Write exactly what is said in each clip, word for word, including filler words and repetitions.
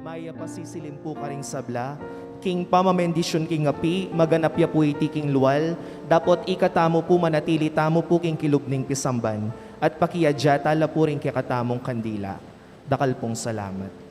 Mayap a sisilim pu karing sabla, king pamamendisyun king api, maganap ya pu iti king lual, dapot ikatamu pu manatili tamu pu king kilub ning pisamban, at pakiadya tala pu ring kekatamung kandila. Dakal pung salamat.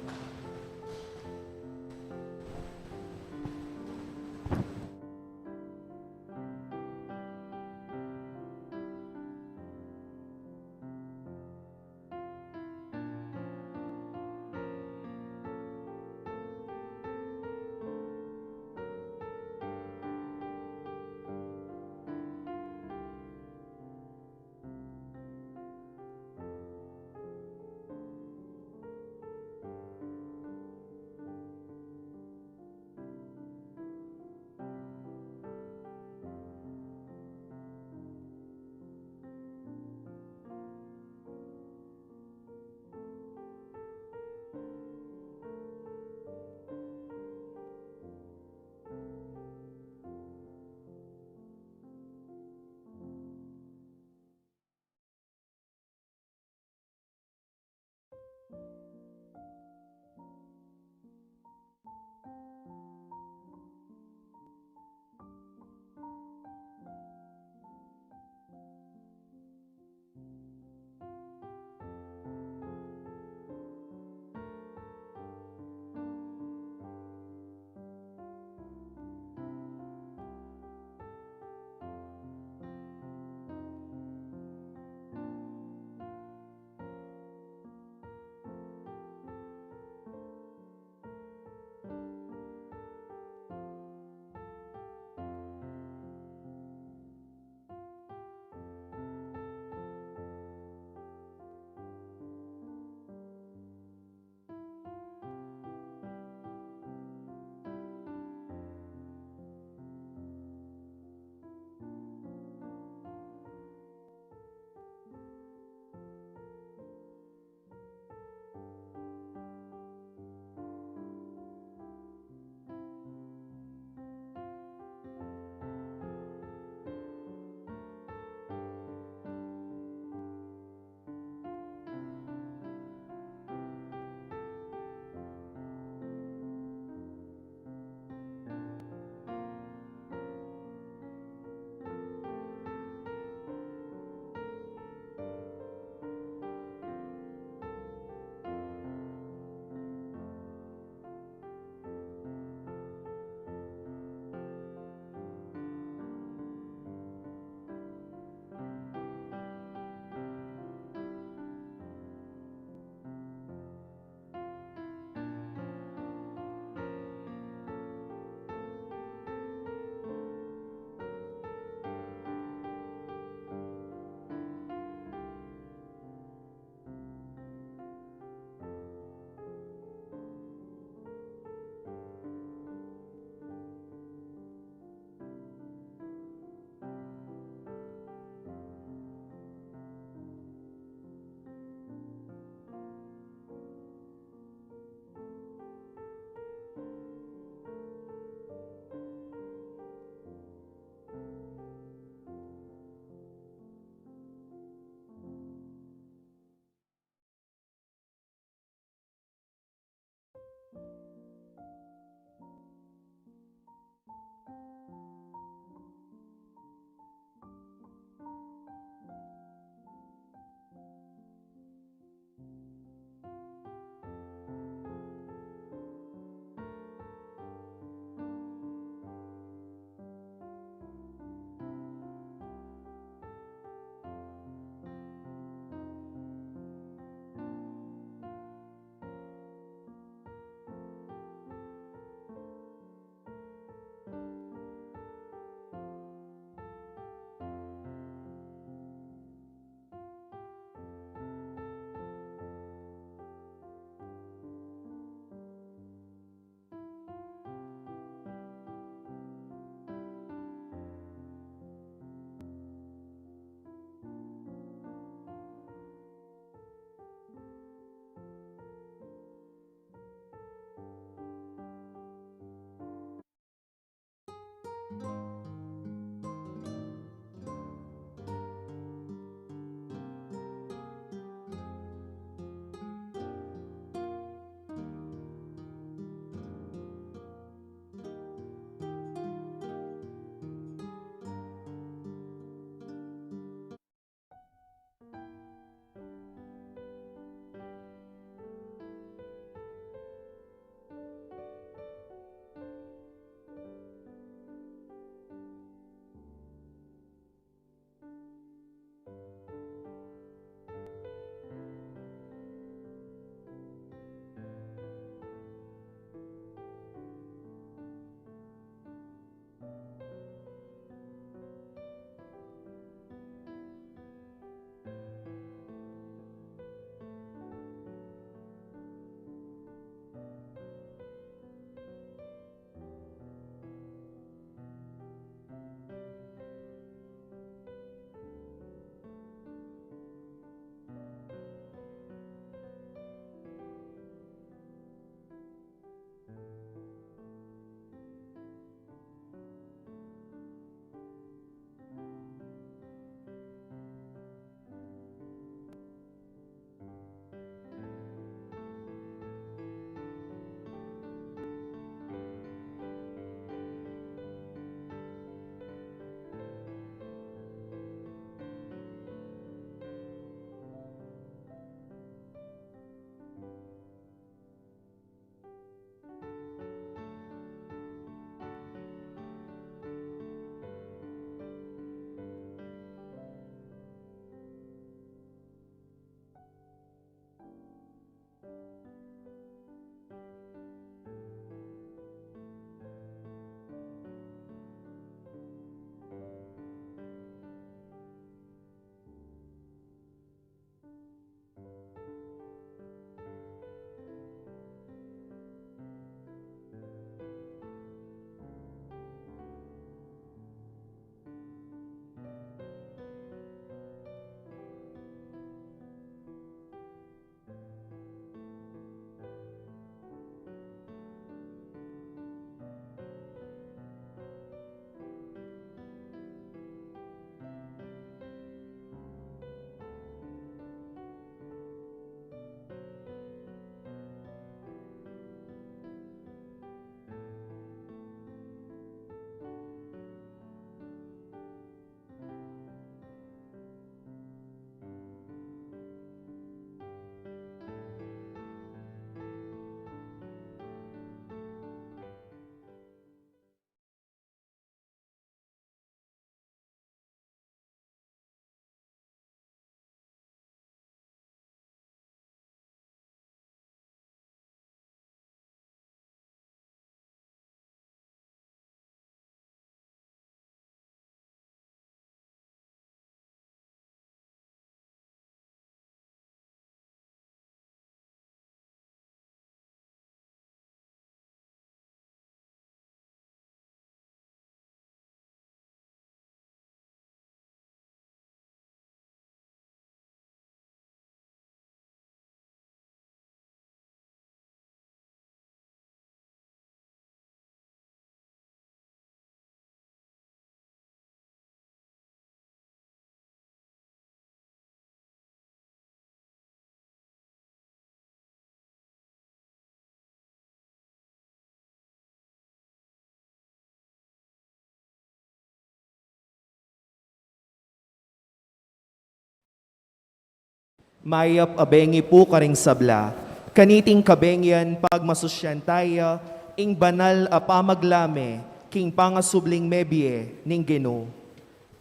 Mayap a bengi pu karing sabla. Kaniting kabengian pagmasusyan taya ing banal a pamaglame king pangasubling mebie ning Ginu.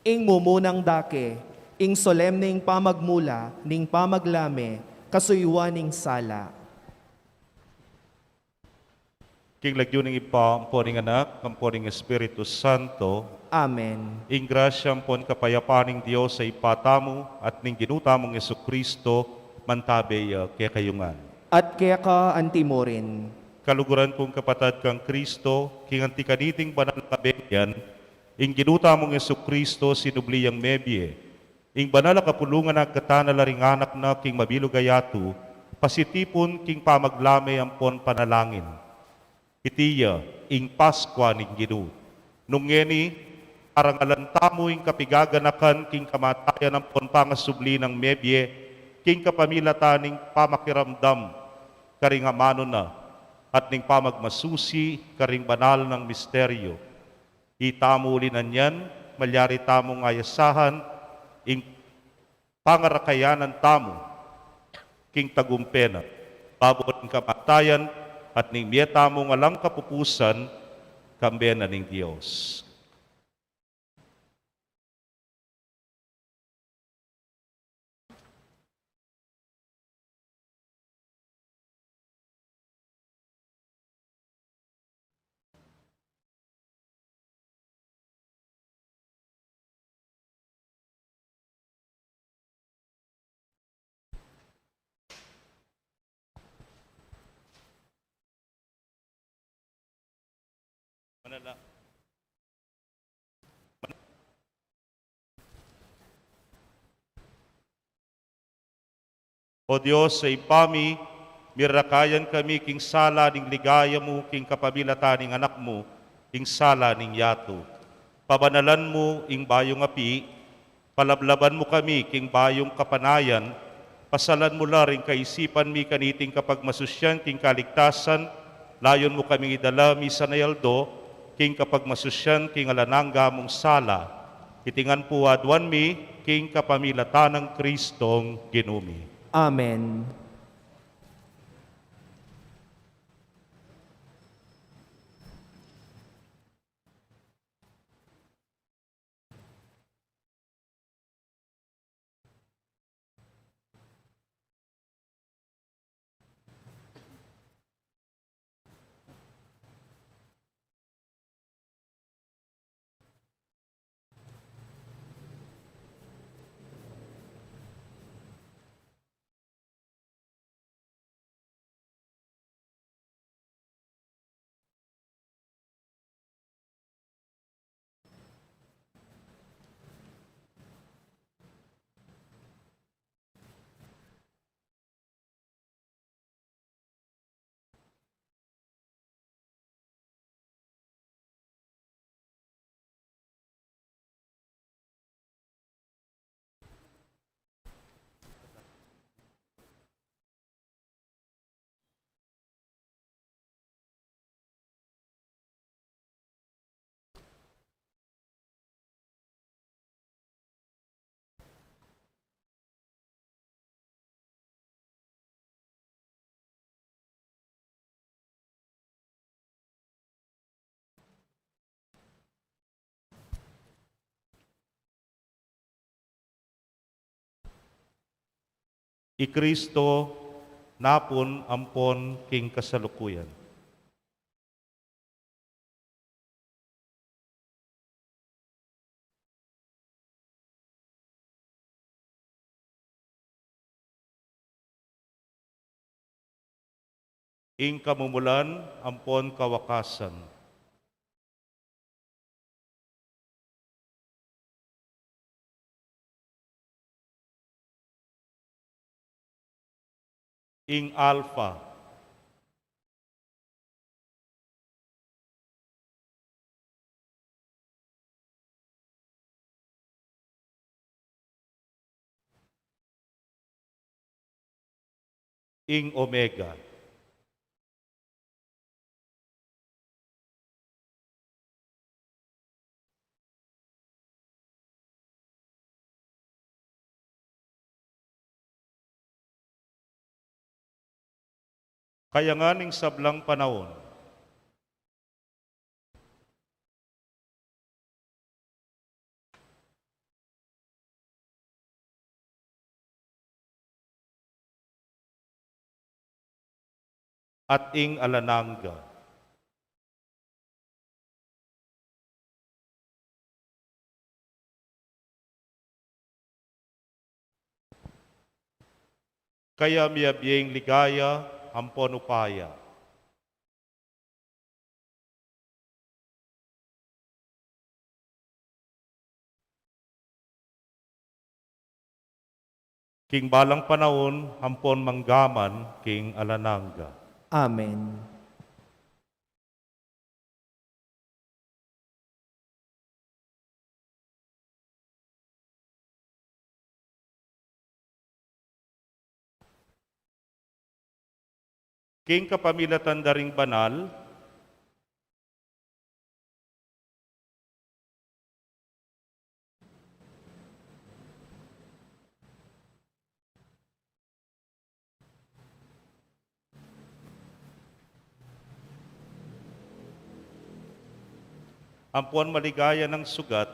Ing mumunang dake, ing solemneng pamagmula ning pamaglame kasuyuan ning sala. King lagyu ning Ibpa, ampo ning Anak, ampo ning Espiritu Santo. Amen. Ing grasya ampon kapayapan ning Dios a Ibpa tamu at ning Ginu tamung Jesucristo, mantabe ya kekayu ngan. At keka antimurin. Kaluguran kung kapatad kang Kristo, king anti kaniting banal a kabengian, ing Ginu tamung Jesucristo sinubli yang mebie, ing banal a kapulungan a gatan na la ring anak na king mabilug a yatu, pasitipun king pamaglame ampon panalangin. Iti ya ing Paskua ning Ginu. Nung ngeni, arangalan tamu ing kapigaganakan king kamatayan ampon pangasubli nang mebie, king kapamilatan ning pamakiramdam karing amanu na, at ning pamagmasusi karing banal nang misteryo. Itamu uli na niyan, malyari tamung ayasahan ing pangarakayanan tamu king tagumpe na, babo ning kamatayan, at ning mie tamung alang kapupusan, kambe na ning Dios. Manala. O Dios, a Ibpa mi, mirakayan kami king sala ning ligaya mu, king kapamilatan ning Anak mu, king sala ning yatu. Pabanalan mu ing bayung api, palablaban mu kami king bayung kapanayan, pasalan mu la ring kaisipan mi kaniting kapagmasusyan king kaligtasan, layun mu kaming idala misan a aldo king kapagmasusyan king alang angga mung sala. Iti ngan pu aduan mi king kapamilatan nang Kristong Ginu mi. Amen. I Kristo napun ampon king kasalukuyan. Ing kamumulan ampon kawakasan. Ing Alpha. Ing Omega. Kaya ngan ing sablang panaun, at ing alang angga. Kaya miyabie ing ligaya ampon upaya king balang panaun ampon mangga man king alang angga. Amen. King kapamilatan da ring banal, ampon maligaya nang sugat,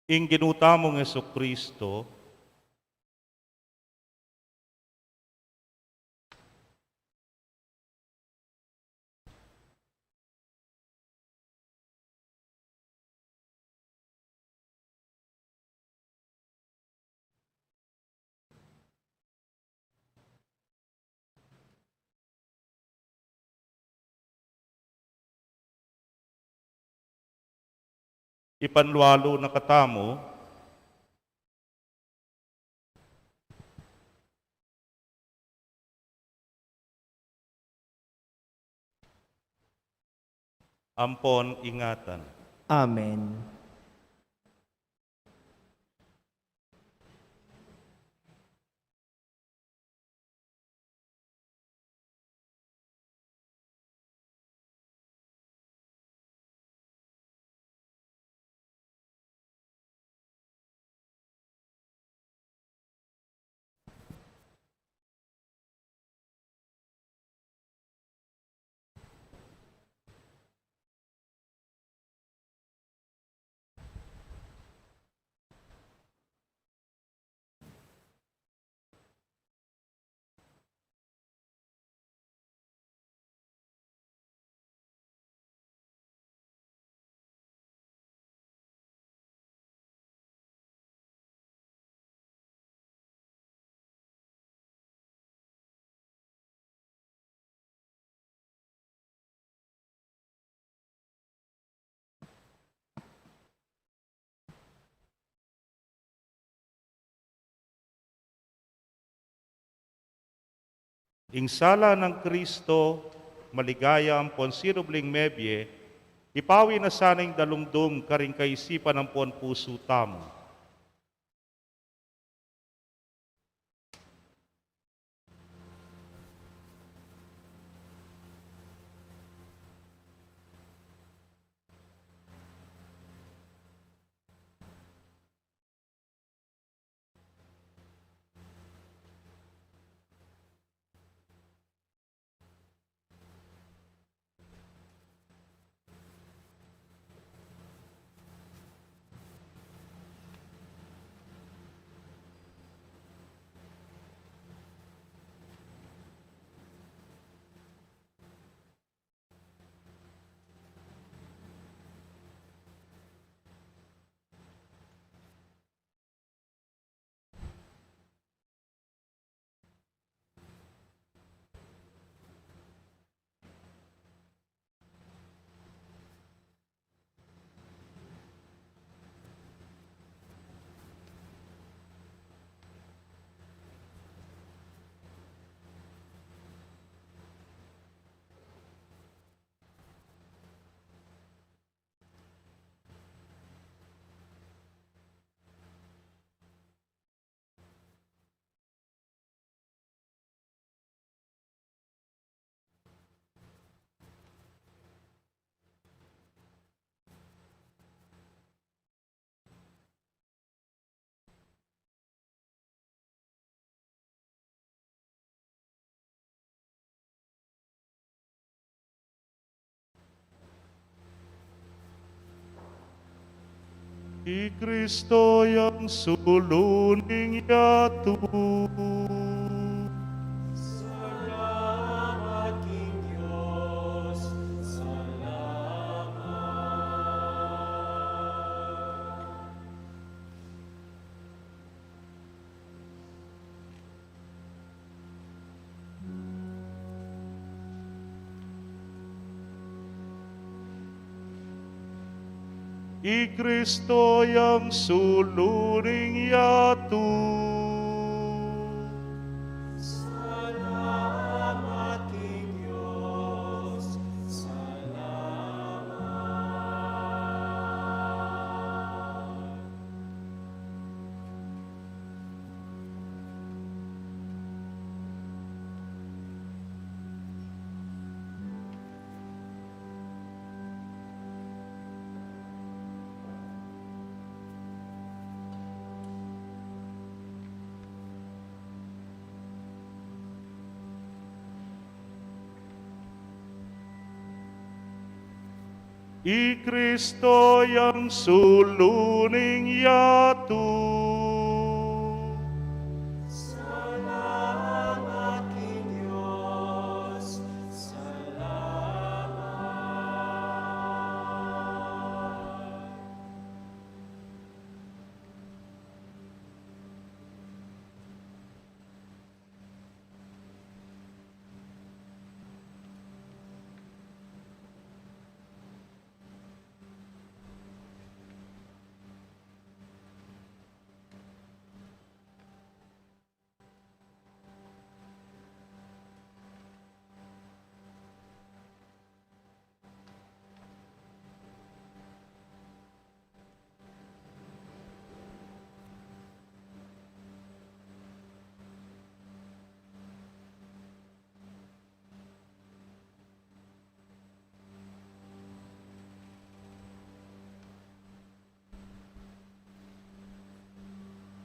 ing Ginu tamung Jesucristo, ipanlualu na katamu ampon ingatan. Amen. Ing sala nang Kristo, maligaya ampon sinubling mebie, ipawi na sana ing dalumdum karing kaisipan ampon pusu tamu. I Kristo yang sulu ning yatu. Salamat king Dios, salamat. I Kristo yang sulu ning yatu. Salamat king Dios, salamat. I Kristo yang sulu ning yatu. Salamat king Dios, salamat.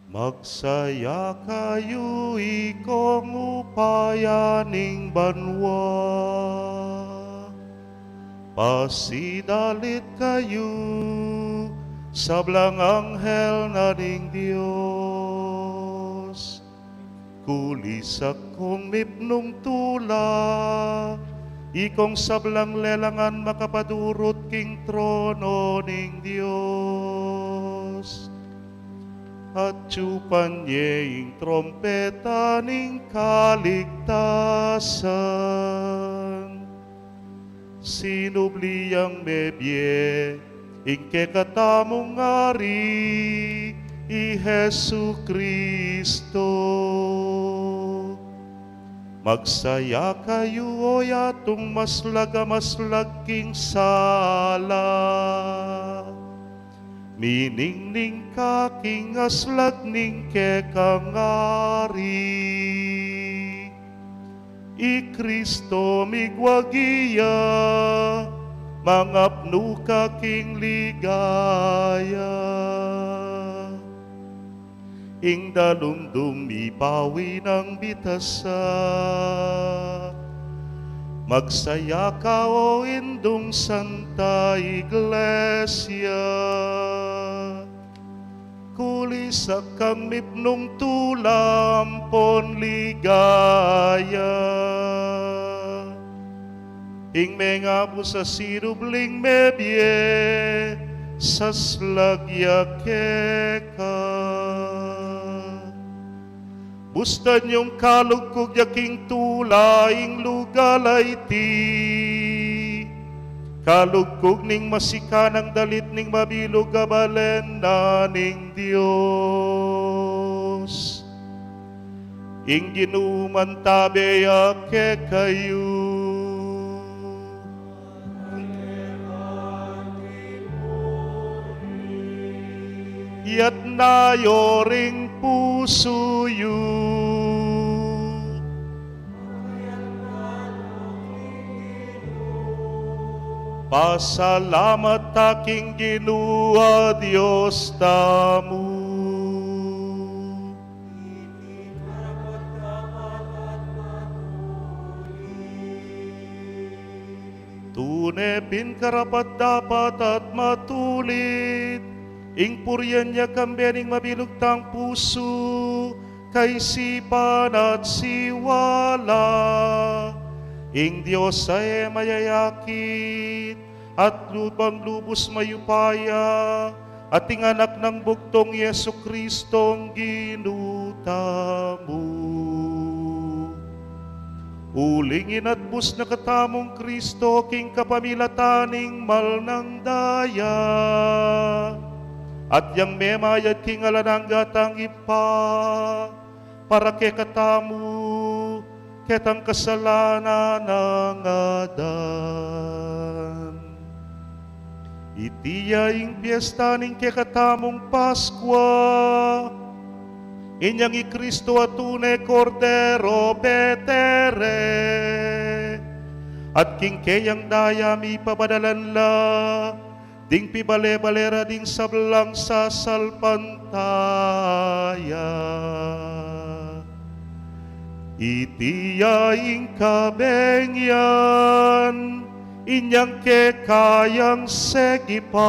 Magsaya kayu, ikong upaya ning banua. Pasidalit kayu, sablang anghel na ning Dios. Kulisak kong mipnung tula, ikong sablang lelangan makapadurut king trono ning Dios. Atyupan ye ing trompeta ning kaligtasan. Sinubli yang mebie ing kekatamung Ari, i Jesucristo. Magsaya kayu, o yatung maslag a maslag king sala. Miningning ka king aslag ning kekang Ari. I Kristo migwagi ya, mangapnu ka king ligaya. Ing dalumdum mipawi nang bitasa. Magsaya ka, o Indung Santa Iglesia. Kulisak kang mipnung tula ampon ligaya. Ing mengamu sa sinubling mebie, saslag ya keka. Bustan yung kalugkug ya king tula ing lugal a iti. Kalugkug ning masikanang dalit ning mabilug a balen na ning Dios. Ing Ginu mantabe ya kekayu. Itas yu ring pusu yu. Pasalamat ta king Ginu a Dios tamu. Tune pin karapat-dapat at matulid Ing purian ya kambe ning mabilug tang pusu, kaisipan at siwala. Ing Dios a e mayayakit, at lubang lubus mayupaya, at ing Anak nang bugtung, Jesucristong Ginu tamu. Uling inatbus na katamung Kristo king kapamilatan ning mal nang daya, at yang memayad king alang angga tang Ibpa, para kekatamu, ketang kasalanan a ngadan. Iti ya ing piesta ning kekatamung Paskua, inyang i Kristo a tune Kordero petere, at king keyang daya mipabanalan la ding pibale-bale ra ding sablang sasalpantaya. Iti ya ing kabeng yan, inyang kekayang segipan,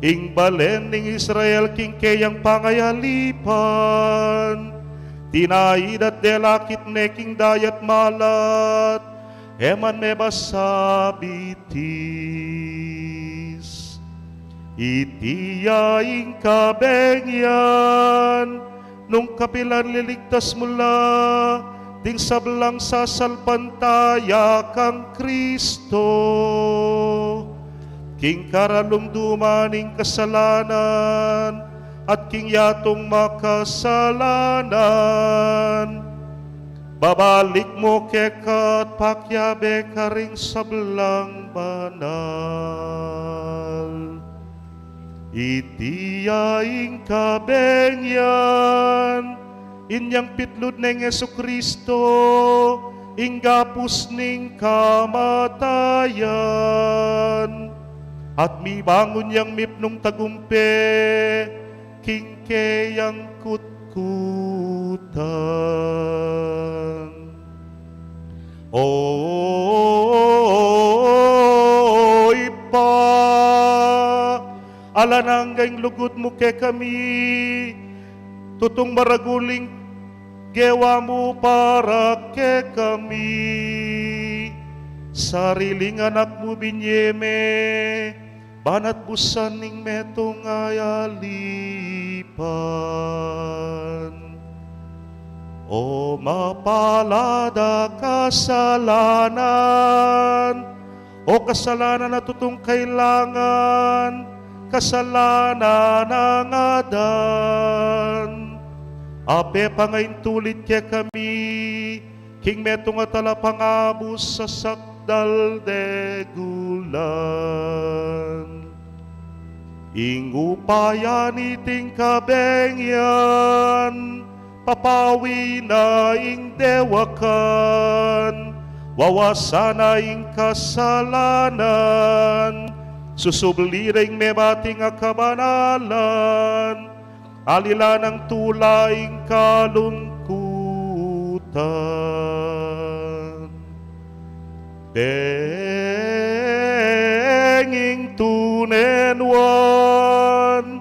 ing balen ning Israel king keyang pangayalipan, tinaid at delakit ne king dayat malat, e man mebasa bitis. Iti ya ing kabeng yan, nung kapilan liligtas mu la ding sablang sasalpantaya kang Kristo, king karalumduman ning kasalanan, at king yatung makasalanan, babalik mu keka at pakiabe karing sablang banal. Iti ya ing kabeng yan, inyang pitlud neng Jesucristo, ing gapus ning kamatayan, at mibangun yang mipnung tagumpe king keyang kutkutan. O Ibpa, alang angga ing lugud mu kekami, tutung maragul ing gewa mu para kekami. Sariling Anak mu binye me, banat busan ning metung a alipan. O mapalad a kasalanan, o kasalanan a tutung kailangan, kasalanan a ngadan, a pepangaintulid kekami, king metung a talapangabus a sakdal degulan. Ing upaya niting kabeng yan, papawi na ing dewakan, wawasan na ing kasalanan, susubli na ing mebating a kabanalan, alilan nang tula ing kalungkutan. Deng ing tune nuan,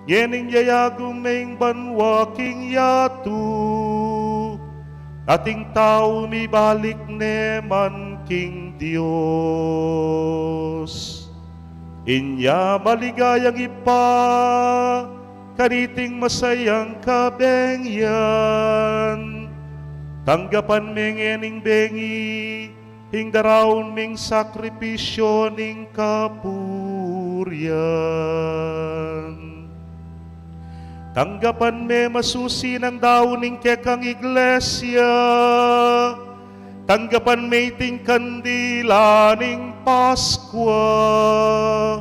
ngening yayagu me ing banua king yatu, at ing tau mibalik ne man king Dios. Inya maligayang Ibpa, kaniting masayang kabeng yan, tanggapan me ngening bengi ing daraun ming sakripisyu ning kapurian. Tanggapan me masusi nang daun ning kekang iglesia, tanggapan me iting kandila ning Paskua,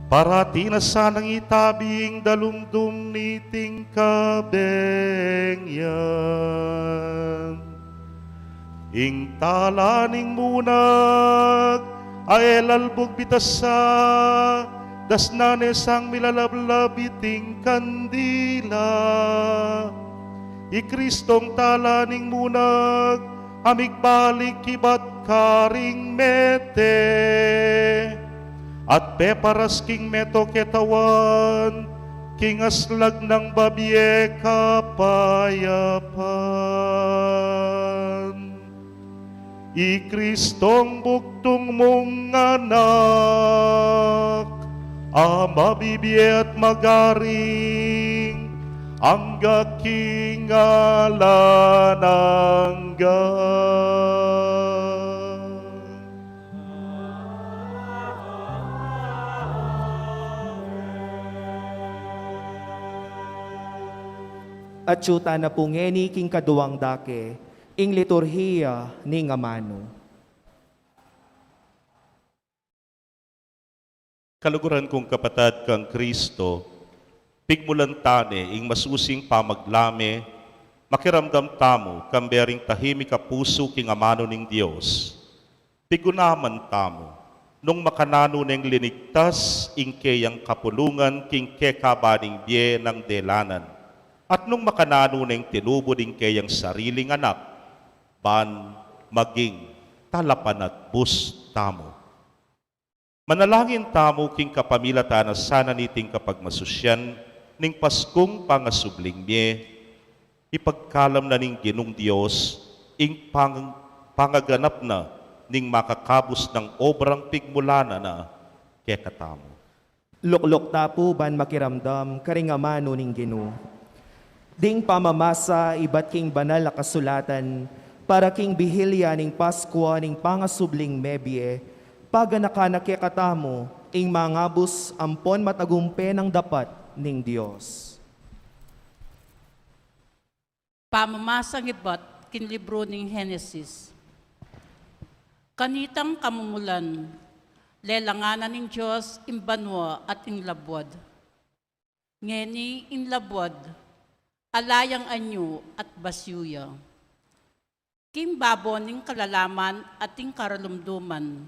para atin na sanang itabi ing dalumdum niting kabeng yan. Ing tala ning munag a e lalbug bitasa, dasnan ne sang milalablab iting kandila. I Kristong tala ning munag a migbalik ibat karing mete, at peparas king meto ketawan king aslag nang babie kapayapan. I Kristong bugtung mung anak, a mabibie at magaring angga king alang angga. Atyu tana pu ngeni king kaduang dake, ing liturhiya ning amanu. Kaluguran kung kapatad kang Kristo, pigmulan tane ing masusing pamaglame, makiramdam tamu kambe ring tahimik a pusu king amanu ning Dios. Pigunaman tamu, nung makananu neng linigtas ing keyang kapulungan king kekaba ning bie nang delanan, at nung makananu neng tinubud ing keyang sariling anak, ban maging talapanatbus tamu. Manalangin tamu king kapamilatan na sana niting kapagmasusyan ning Paskung pangasubling mie, ipagkalam na ning Ginung Dios ing pang-, pangaganap na ning makakabus nang obrang pigmulanan na kekatamu. Lukluk ta pu ban makiramdam karing amanu ning Ginu. Ding pamamasa ibat king banal a kasulatan para king bihilya ning Paskua ning pangasubling mebie, paganakan na kekatamu ing mangabus ampon matagumpe nang dapat ning Dios. Pamamasa ibat king libru ning Henesis. Kanitang kamumulan, lelangan na ning Dios ing banua at ing labuad. Ngeni ing labuad, ala yang anyu at basyu ya. King babo ning kalalaman at ing karalumduman,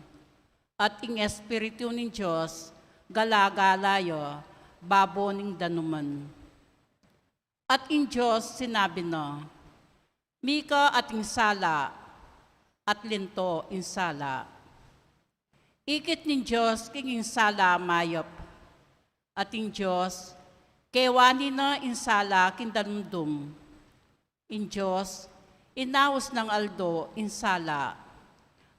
at ing Espiritu ning Dios, gala-gala ya babo ning danuman. At ing Dios sinabi na, "Mika ating sala, at linto ing sala." Ikit ning Dios king ing sala mayap. At ing Dios, kewani na ing sala king dalumdum. Ing Dios, inaus nang aldo ing sala,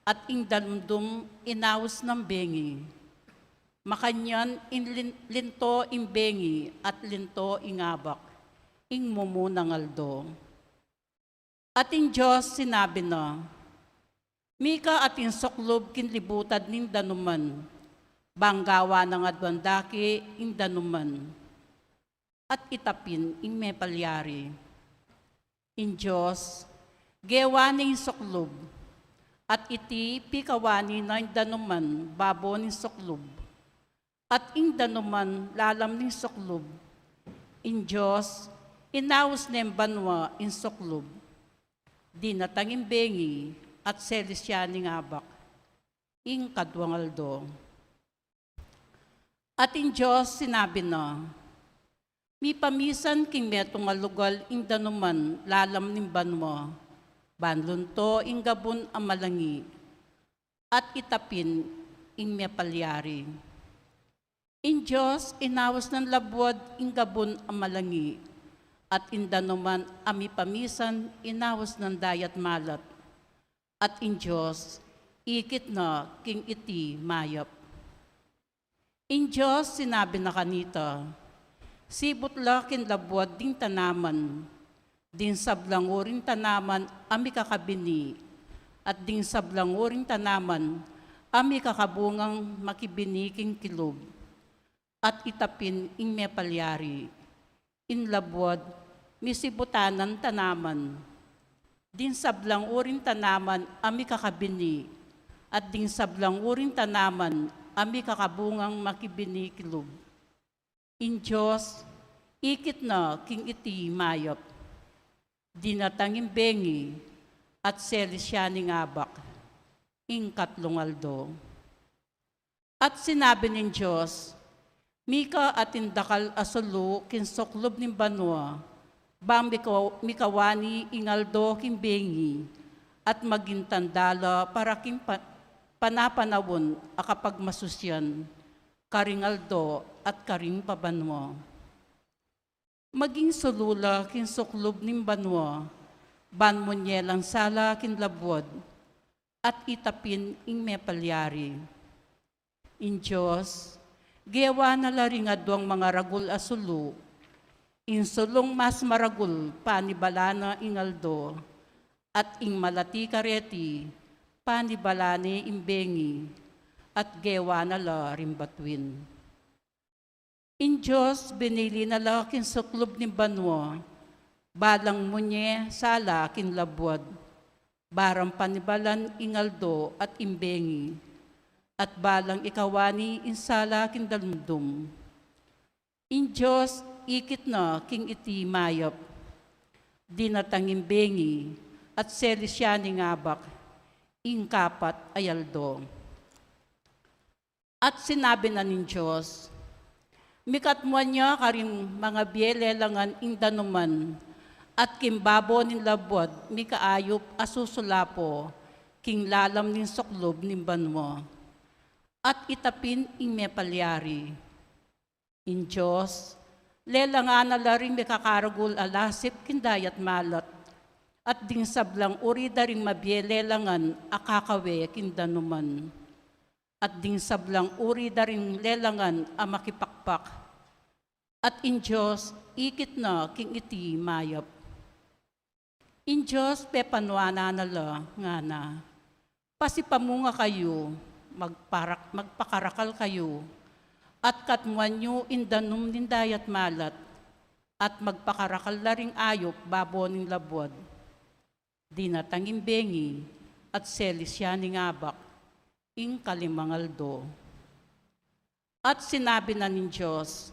at ing dalumdum inaus nang bengi. Makanyan ing lin-, linto ing bengi at linto ing abak, ing mumunang aldo. At ing Dios sinabi na, "Mika ating suklub king libutad ning danuman, bang gawa nang aduang dake ing danuman, at itapin ing mepalyari." Ing Dios, gewa ne ing suklub, at iti pikawani na ing danuman babo ning suklub, at ing danuman lalam ning suklub. Ing Dios, inaus neng banua ing suklub. Dinatang ing bengi at selis ya ning abak, ing kaduang aldo. At ing Dios sinabi na, "Mipamisan king metung a lugal ing danuman lalam ning banua, ban lunto ing gabun a malangi, at itapin ing mepalyari." Ing Dios inaus nang labuad ing gabun a malangi, at ing danuman a mipamisan inaus nang dayat malat. At ing Dios, ikit na king iti mayap. Ing Dios sinabi na kanita, "Sibut la king labuad ding tanaman, ding sablang uring tanaman a mikakabini, at ding sablang uring tanaman a mikakabungang makibini king kilub, at itapin ing mepalyari." Ing labuad, misibutan nang tanaman, ding sablang uring tanaman a mikakabini, at ding sablang uring tanaman a mikakabungang makibini kilub. Ing Dios, ikit na king iti mayap. Dinatang ing bengi, at selis ya ning abak, ing katlung aldo. At sinabi ning Dios, "Mika ating dakal a sulu king suklub ning banua, bang mika-, mikawani ing aldo king bengi, at maging tanda la para king pa-, panapanaun a kapagmasusyan, karing aldo at karing pabanua. Maging sulu la king suklub ning banua, ban munye lang sala king labuad, at itapin ing mepalyari. Ing Dios, gewa na la ring aduang mangaragul a sulu, ing sulung mas maragul panibala na ing aldo, at ing malati kareti panibala ne ing bengi, at gewa na la ring batuin. Ing Dios binili na la king suklub ning banua, balang munye sala king labuad, barang panibalan ing aldo at ing bengi, at balang ikawani ing sala king dalumdum. Ing Dios ikit na king iti mayap, dinatang ing bengi, at selis ya ning abak, ing kapat a aldo. At sinabi na ning Dios, mikatmuan ya karing mangabie lelangan ing danuman, at king babo ning labuad mika ayup a susulapo king lalam ning suklub ning banua, at itapin ing mepalyari. Ing Dios, lelangan na la ring mikakaragul a lasip king dayat malat, at ding sablang uri da ring mabie lelangan a kakawe king danuman, at ding sablang uri da ring lelangan a makipakpak. At ing Dios ikit na king iti mayap. Ing Dios pepanuanan na la, ngana, pasipamunga kayu, magparak-, magpakarakal kayu, at katmuan yu ing danum ning dayat malat, at magpakarakal la ring ayup babo ning labuad. Dinatang ing bengi, at selis ya ning abak, ing kalimang aldo. At sinabi na ning Dios,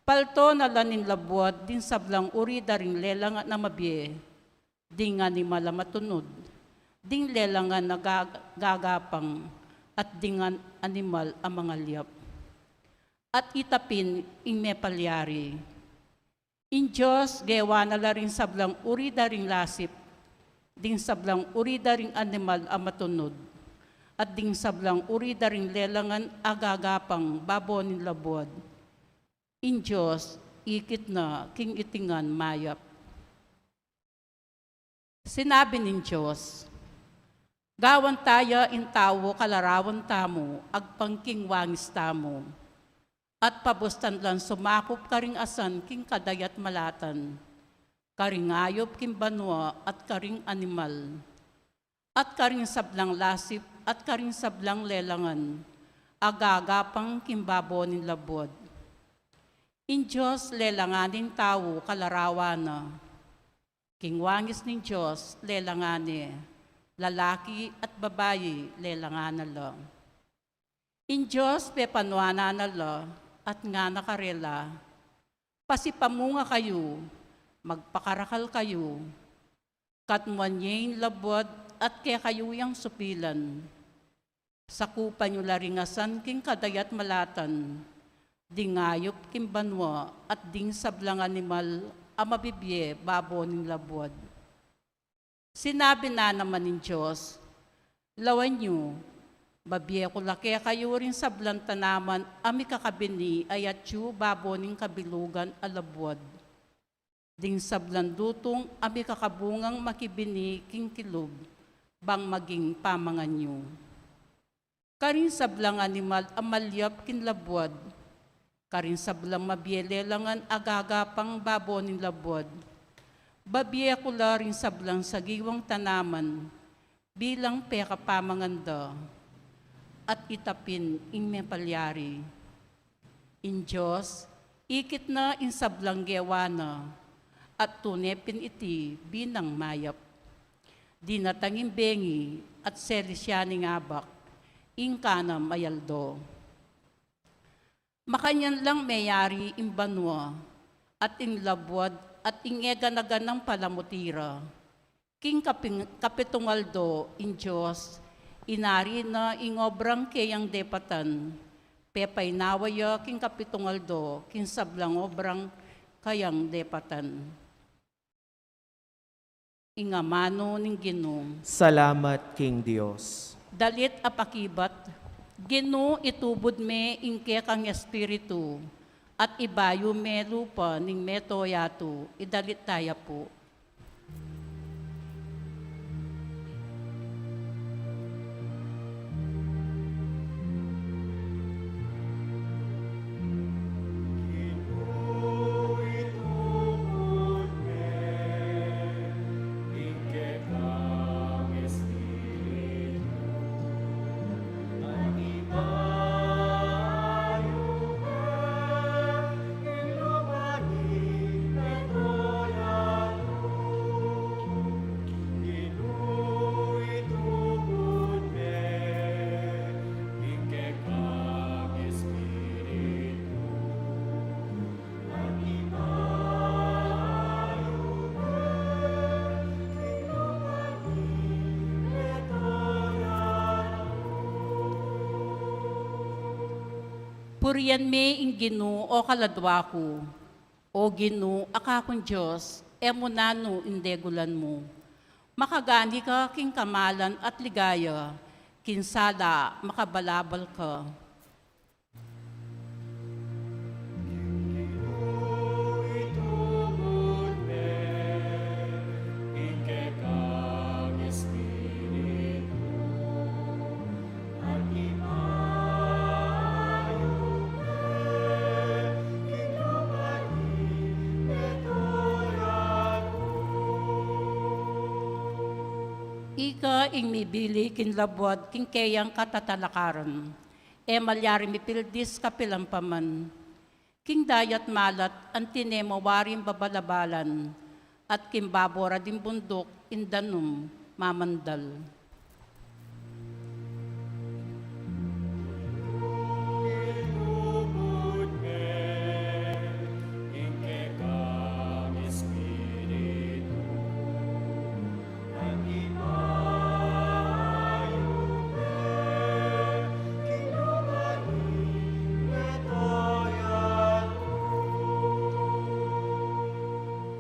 palto na la ning labuad ding sablang uri da ring lelangan a mabie, ding animal a matunud, ding lelangan a ga-, gagapang, at ding an-, animal a mangalyap. At itapin ing mepalyari. Ing Dios gewa na la ring sablang uri da ring lasip, ding sablang uri da ring animal a matunud, at ding sablang uri da ring lelangan a gagapang babo ning labuad. Ing Dios ikit na king iti ngan mayap. Sinabi ning Dios, gawan ta ya ing tau kalarawan tamu agpang king wangis tamu, at pabustan lang sumakup karing asan king kadayatmalatan, karing ayup king banua at karing animal, at karing sablang lasip at karing sablang lelangan a gagapang king babo ning labuad. Ing Dios lelangan ne ing tau kalarawan na. King wangis ning Dios lelangan ne, lalaki at babai lelangan na la. Ing Dios pepanuanan na la at ngana karela, pasipamunga kayu, magpakarakal kayu, katmuan ye ing labuad at kekayu yang supilan. Sakupan yu la ring asan king kadayatmalatan, ding ayup king banua at ding sablang animal a mabibie babo ning labuad. Sinabi na naman ning Dios, lawan yu, babie ku la kekayu ring sablang tanaman a mikakabini a yatyu babo ning kabilugan a labuad, ding sablang dutung a mikakabungang makibini king kilub, bang maging pamangan yu. Karing sablang animal a malyap king labuad, karing sablang mabie lelangan a gagapang babo ning labuad, babie ku la ring sablang sagiwang tanaman bilang pekapamangan da, at itapin ing mepalyari. Ing Dios ikit na ing sablang gewa na, at tune pin iti binang mayap. Dinatang ing bengi at selis ya ning abak, ing kanam a aldo. Makanyan lang meyari ing banua, at ing labuad, at ing eganaganang palamuti ra. King kaping-, kapitung aldo ing Dios, inari na ing obrang keyang depatan, pepainawa ya king kapitung aldo king sablang obrang kayang depatan. Ing amanu ning Ginu. Salamat king Dios. Dalit a pakibat Ginu, itubud me ing kekang Espiritu, at ibayu me lupa ning mabilug a yatu. Idalit taya pu. Purian me ing Ginu, o kaladua ku. O Ginu, a kakung Dios, e mu nanu ing degulan mu. Makagani ka king kamalan at ligaya, king sala makabalabal ka. Ika ing mibili king labuad king keyang katatalakaran, e malyari mipildis kapilan pa man. King dayat malat anti ne mawaring babalabalan, at king babo ra ding bunduk ing danum mamandal.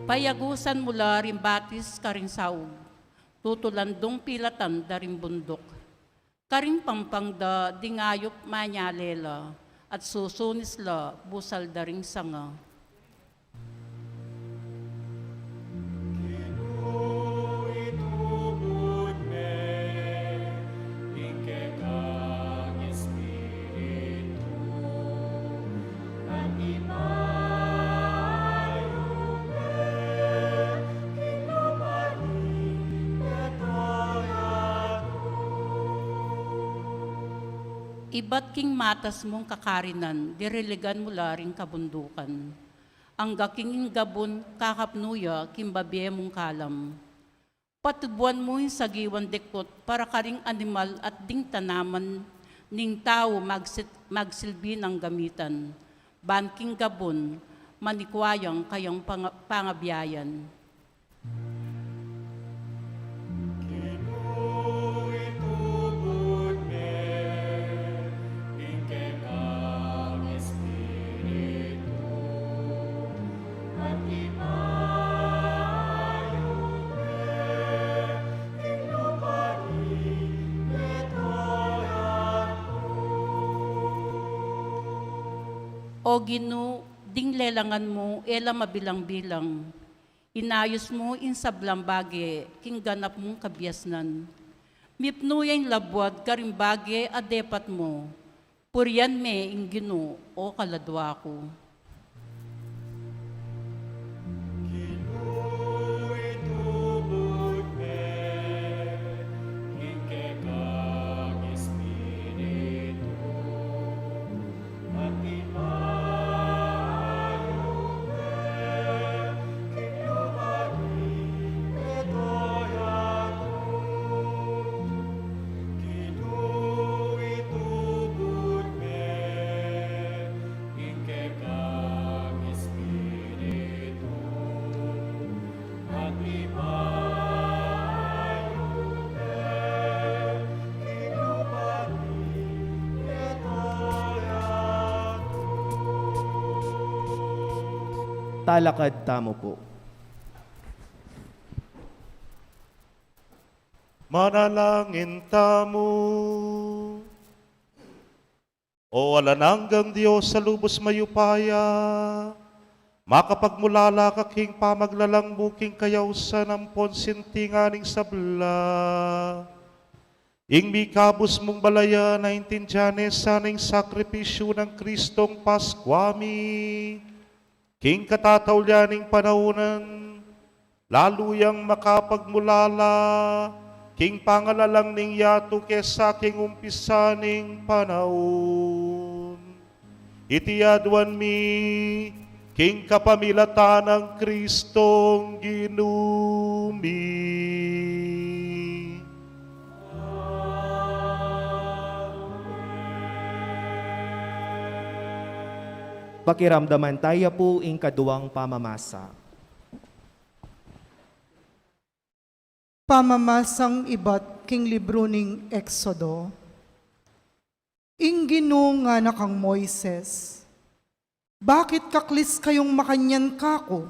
Payagusan mu la ring batis karing saug, tutulan dang pilatan da ring bunduk. Karing pampang da ding ayup manyale la, at susunis la busal da ring sanga. Ibat king matas mung kakarinan, diriligan mu la ring kabundukan. Angga king ing gabun kakapnu ya king babie mung kalam. Patubuan mu ing sagiwan dikut para karing animal at ding tanaman ning tau magsit-, magsilbi nang gamitan. Ban king gabun, manikwa yang kayang panga-, pangabiayan. O Ginu, ding lelangan mu e la mabilang-bilang. Inayus mu ing sablang bage king ganap mung kabiasnan. Mipnu ya ing labuad karing bage a depat mu. Purian me ing Ginu, o kaladua ku. Talakad tamu pu. Manalangin tamu. O alang anggang Dios a lubus mayupaya, makapagmulala ka king pamaglalang mu king kayausan ampon sintingan ning sabla. Ing mikabus mung balayan a intindian ne sana ing sakripisyu nang Kristong Paskua mi, king katataulian ning panaun, lalu yang makapagmulala king pangalalang ning yatu kesa king umpisa ning panaun. Iti aduan mi king kapamilatan nang Kristong Ginu mi. Pakiramdaman taya pu ing kaduang pamamasa. Pamamasang ibat king libru ning Exodo. Ing Ginu ngana kang Moises, "Bakit kaklis kayung makanyan kaku?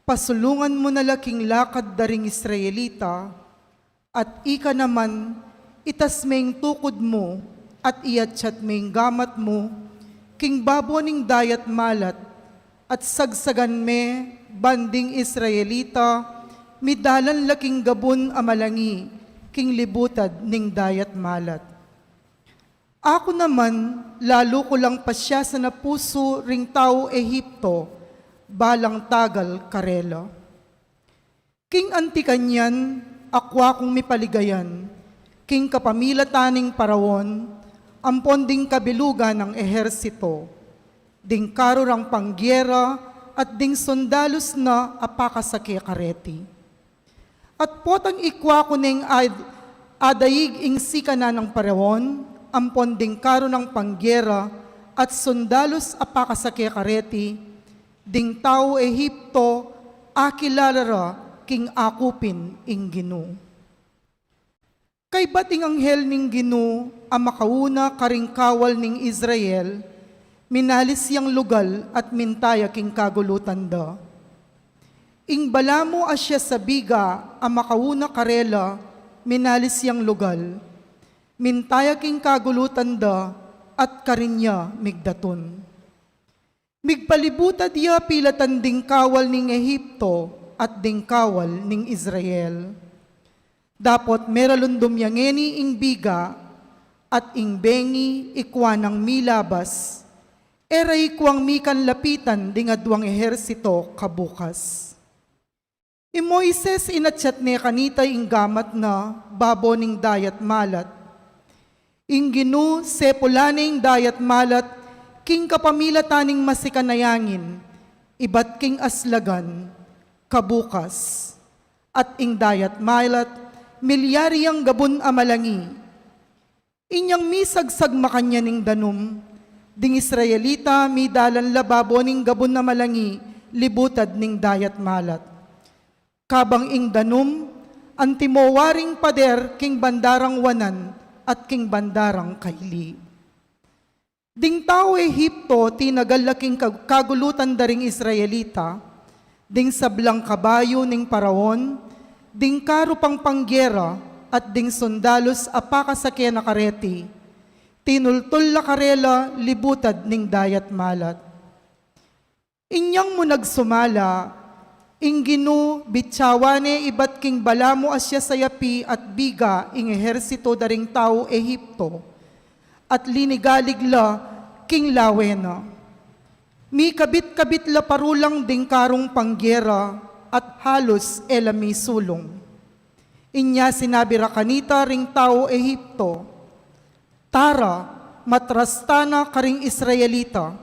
Pasulungan mu na la king lakad da ring Israelita, at ika naman, itas me ing tukud mu, at iatsat me ing gamat mu king babo ning dayat malat, at sagsagan me, ban ding Israelita midalan la king gabun a malangi king libutad ning dayat malat." Aku naman, lalu ku lang pasyasan a pusu ring tau Egipto, balang tagal karela. King anti kanyan, akua kung mipaligayan king kapamilatan ning Paraon ampon ding kabilugan nang ehersito, ding karu rang panggera at ding sundalus na a pakasake kareti. At potang ikua ku neng ad-, adaig ing sikanan nang Paraon ampon ding karu nang panggera at sundalus a pakasake kareti, ding tau Egipto akilala ra king aku pin ing Ginu. Kaybat ing anghel ning Ginu a makauna karing kawal ning Israel, minalis yang lugal at mintaya king kagulutan da. Ing balamu a siasabiga a makauna karela, minalis yang lugal, mintaya king kagulutan da, at karin ya migdatun. Migpalibutad ya pilatan ding kawal ning Egipto at ding kawal ning Israel. Dapot meralundum ya ngeni ing biga, at ing bengi ikua nang milabas, e ra ikuang mikanlapitan ding aduang ehersito kabukas. I Moises inatsat ne kanita ing gamat na babo ning dayat malat. Ing Ginu sepulan ne ing dayat malat king kapamilatan ning masikan a yangin, ibat king aslagan, kabukas. At ing dayat malat milyari yang gabun a malangi. Inyang misagsag makanyan ing danum, ding Israelita midalan la babo ning gabun a malangi libutad ning dayat malat. Kabang ing danum, antimo waring pader king bandarang wanan at king bandarang kaili. Ding tau Egipto tinagal la king kag-, kagulutan da ring Israelita, ding sablang kabayu ning Paraon, ding karu pang panggera, at ding sundalus a pakasake na kareti, tinultul la karela libutad ning dayat malat. Inyang mu nagsumala, ing Ginu bityawan ne ibat king balamu a siasayapi at biga ing ehersito da ring tau Egipto, at linigalig la king lawe na. Mikabit-kabit la parulang ding karung panggera at halus e la misulung. Inya sinabi ra kanita ring tau Egipto, "Tara, matras tana karing Israelita,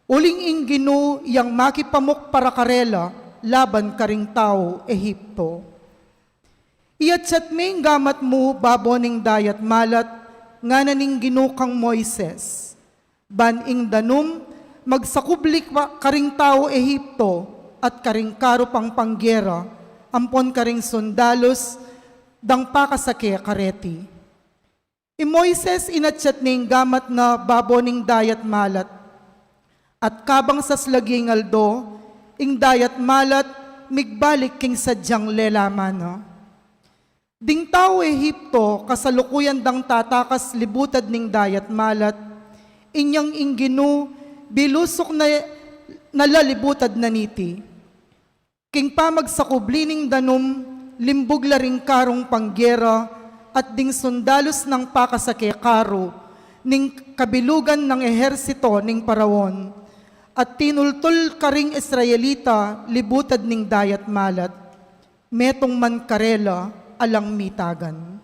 uling ing Ginu yang makipamuk para karela laban karing tau Egipto." Iyatsat me ing gamat mu babo ning dayat malat, ngana ning Ginu kang Moises, "Ban ing danum magsakubli karing tau Egipto at karing karu pang panggera ampon karing sundalus dang pakasake kareti." I Moises inatsat ne ing gamat na babo ning dayat malat. At kabang saslagi ing aldo, ing dayat malat migbalik king sadyang lelaman na. Ding tau Egipto kasalukuyan dang tatakas libutad ning dayat malat, Inyang ing Ginu bilusuk na, na la libutad na niti. King pamagsakubli ning danum, limbug la ring karung panggera at ding sundalus nang pakasake karu ning kabilugan nang ehersito ning Paraon, at tinultul karing Israelita libutad ning Dayat Malat, metung man karela alang mitagan.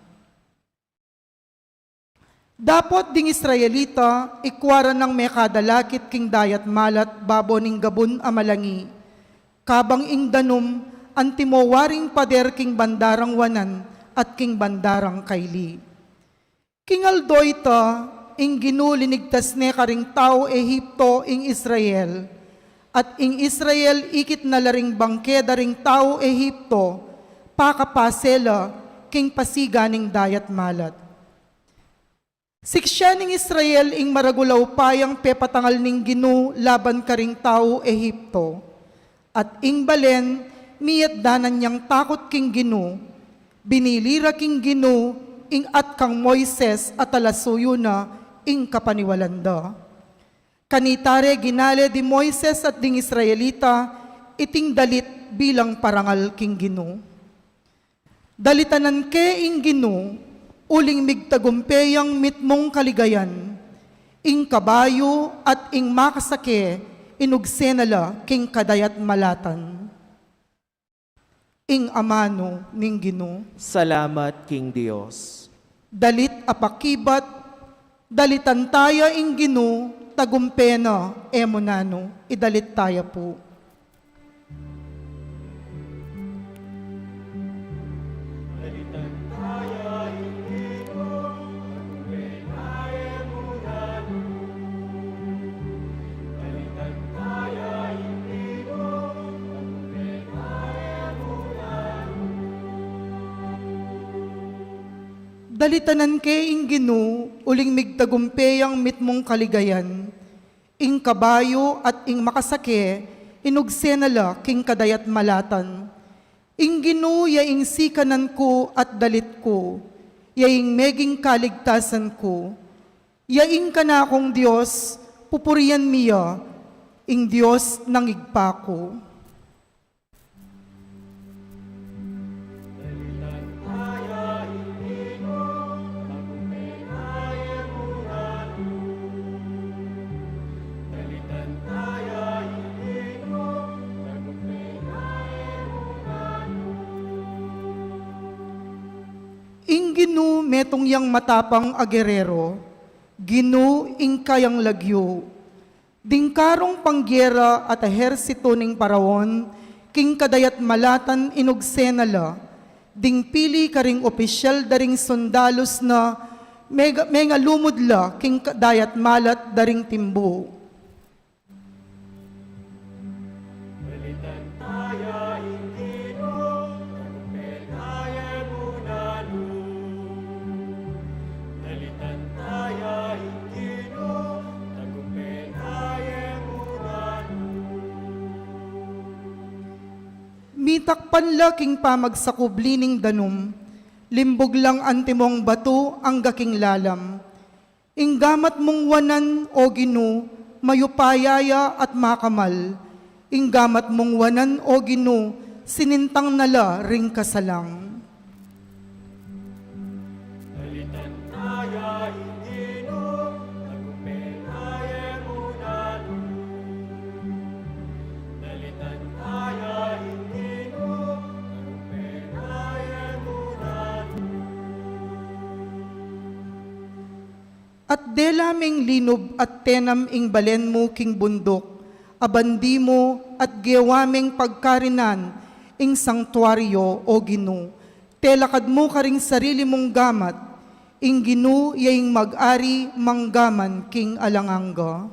Dapot ding Israelita, ikua ra nang mekadalakit king Dayat Malat babo ning gabun a malangi, kabang ing danum antimo waring pader king bandarang wanan at king bandarang kaili. King aldo ita, ing Ginu linigtas ne karing tau Ehipto ing Israel, at ing Israel ikit na la ring bangke da ring tau Ehipto, pakapase la king pasiga ning Dayat Malat. Siksian ning Israel ing maragul a upayang pepatangal ning Ginu laban karing tau Ehipto. At ing balen, miyatdanan yang takut king Ginu, binili ra king Ginu ing at kang Moises a talasuyu na ing kapaniwalan da. Kanita re ginale di Moises at ding Israelita iting dalit bilang parangal king Ginu. Dalitanan ke ing Ginu, uling migtagumpe yang mitmung kaligayan. Ing kabayu at ing makasake, inugse na la king kadayat malatan. Ing amanu ning Ginu. Salamat king Dios. Dalit a pakibat, dalitan taya ing Ginu, tagumpe na, e mu nanu, idalit taya pu. Dalitanan ke ing Ginu, uling migtagumpe yang mitmung kaligayan. Ing kabayu at ing makasake, inugse na la king kadayat malatan. Ing Ginu ya ing sikanan ku at dalit ku, ya ing meging kaligtasan ku, ya ing kanakung Dios, pupurian mi ya, ing Dios nang ibpa ku. Ing Ginu metung yang matapang a gerero, Ginu ing kayang lagyu. Ding karung panggera at ehersitu ning Paraon, king kadayat malatan inugse na la, ding pili karing opisyal da ring sundalus na mega-, mengalumud la king kadayat malat da ring timbu. Mitakpan la king pamagsakubli ning danum, limbug lang antimong batu angga king lalam. Ing gamat mung wanan, O Ginu, mayupaya ya at makamal. Ing gamat mung wanan, O Ginu, sinintang na la ring kasalang. At dela meng linub at tenam ing balen mu king bunduk, a bandi mu at gewa meng pagkarinan ing sangtuario, O Ginu, telakad mu karing sarili mung gamat, ing Ginu ya ing mag-ari manggaman king alang angga.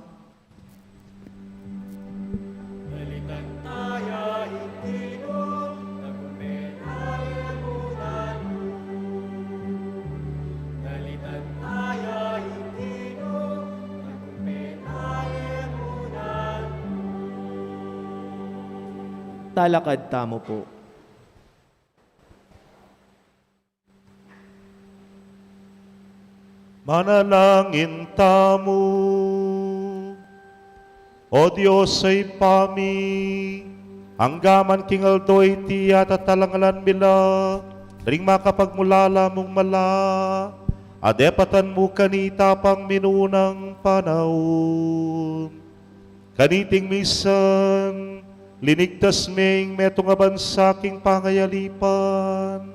Talakad tamu pu. Manalangin tamu. O Dios a Ibpa mi, anggaman king aldo iti atatalanganan mi la ring makapagmulala mung mala, adepatan mu kanita pang minunang panaun. Kaniting misan, linigtas me ing metung a bansa king pangayalipan.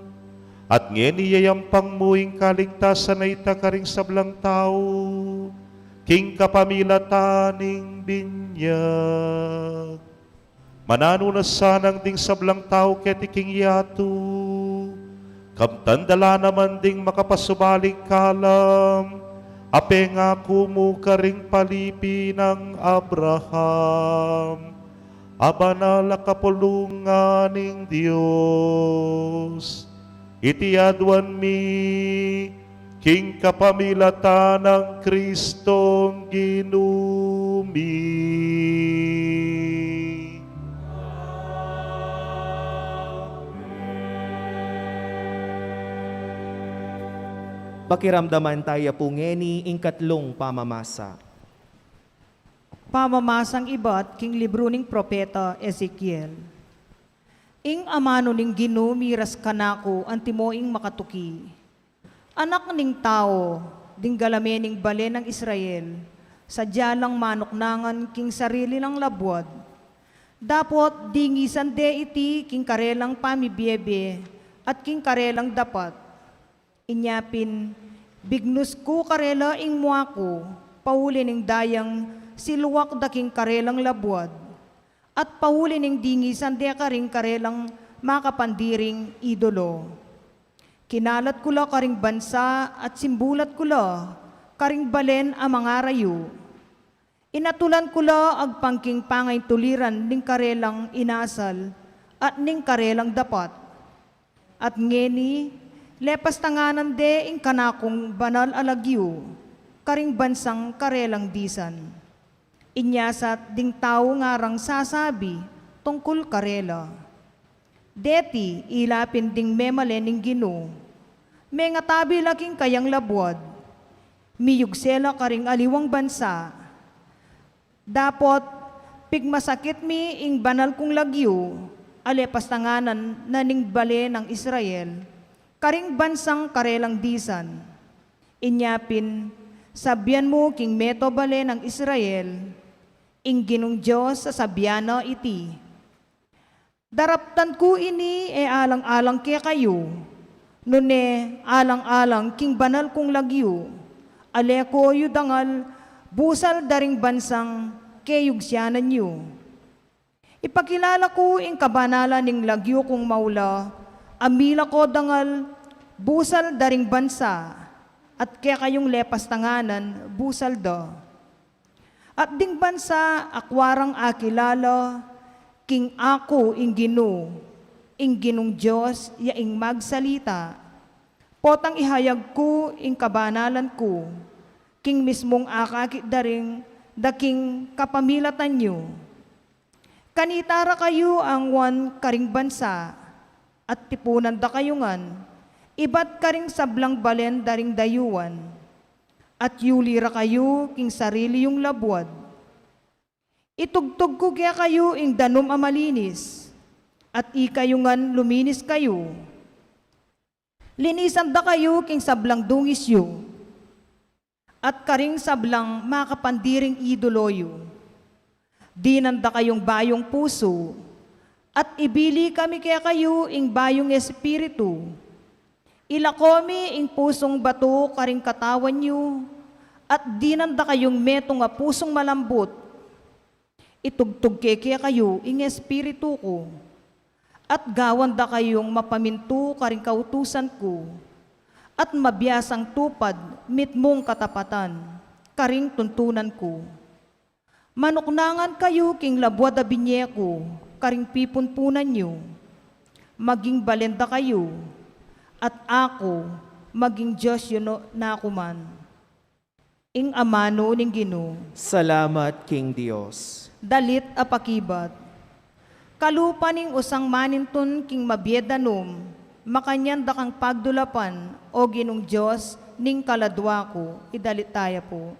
At ngeni yayampang mu ing kaligtasan a ita karing sablang tau, king kapamilatan ning binyag. Mananu na sanang ding sablang tau keti king yatu, kamtan da la naman ding makapasubaling kalam a pengaku mu karing palipi nang Abraham, a banal a kapulungan ning Dios. Iti aduan mi king kapamilatan nang Kristong Ginu mi. Pakiramdaman taya pu ngeni ing katlung pamamasa. Pamamasang ibat king libru ning propeta Ezekiel. Ing amanu ning Ginu miras kanaku antimo ing makatuki. Anak ning tau, ding galame ning bale nang Israel, sadya lang manuknangan king sarili lang labuad. Dapot dingisan de iti king karelang pamibiebe at king karelang dapat. Inya pin, bignus ku karela ing mua ku, pauli ning dayang siluak da king karelang labuad, at pauli ning dingisan de karing karelang makapandiring idolo. Kinalat ku la karing bansa at simbulat ku la karing balen a mangarayu. Inatulan ku la agpang king pangaintuliran ning karelang inasal at ning karelang dapat. At ngeni, lepastanganan de ing kanakung banal a lagyu karing bansang karelang disan. Inya sat ding tau ngarang sasabi tungkul karela. Deti ila pin ding memalen ning Ginu, mengatabi la king kayang labuad, miyugse la karing aliwang bansa. Dapot pigmasakit mi ing banal kung lagyu a lepastanganan na ning bale nang Israel karing bansang karelang disan. Inya pin, sabian mu king meto bale nang Israel, ing Ginung Dios a sabian na iti. Daraptan ku ini e alang-alang kekayu, nune alang-alang king banal kung lagyu, ale ko yu dangal busal da ring bansang keyugsianan yu. Ipakilala ku ing kabanalan ning lagyu kung maula a mila ko dangal busal da ring bansa, at kekayung lepastanganan busal da. At ding bansa akua rang akilala king aku ing Ginu, ing Ginung Dios ya ing magsalita. Potang ihayag ku ing kabanalan ku king mismung akakit da ring da king kapamilatan yu. Kanita ra kayu angwan karing bansa, at tipunan da kayu ngan ibat karing sablang balen da ring dayuan. At yuli ra kayu king sarili yung labuad. Itugtug ku kekayu ing danum a malinis, at ikayu ngan luminis kayu. Linisan da kayu king sablang dungis yu, at karing sablang makapandiring idolo yu. Dinan da kayung bayung pusu, at ibili kami kekayu ing bayung espiritu. Ilako mi ing pusung batu karing katawan yu, at dinan da kayung metung a pusung malambut. Itugtug ke kekayu ing espiritu ku, at gawan da kayung mapamintu karing kautusan ku, at mabiasang tupad mitmung katapatan karing tuntunan ku. Manuknangan kayu king labuad a binye ku karing pipunpunan yu. Maging balen da kayu, at aku maging Dios yu no-, na ku man. Ing amanu ning Ginu. Salamat king Dios. Dalit a pakibat. Kalupa ning usang manintun king mabie danum, Makanyan da kang pagdulapan, O Ginung Dios ning kaladwa ku. Idalit taya pu.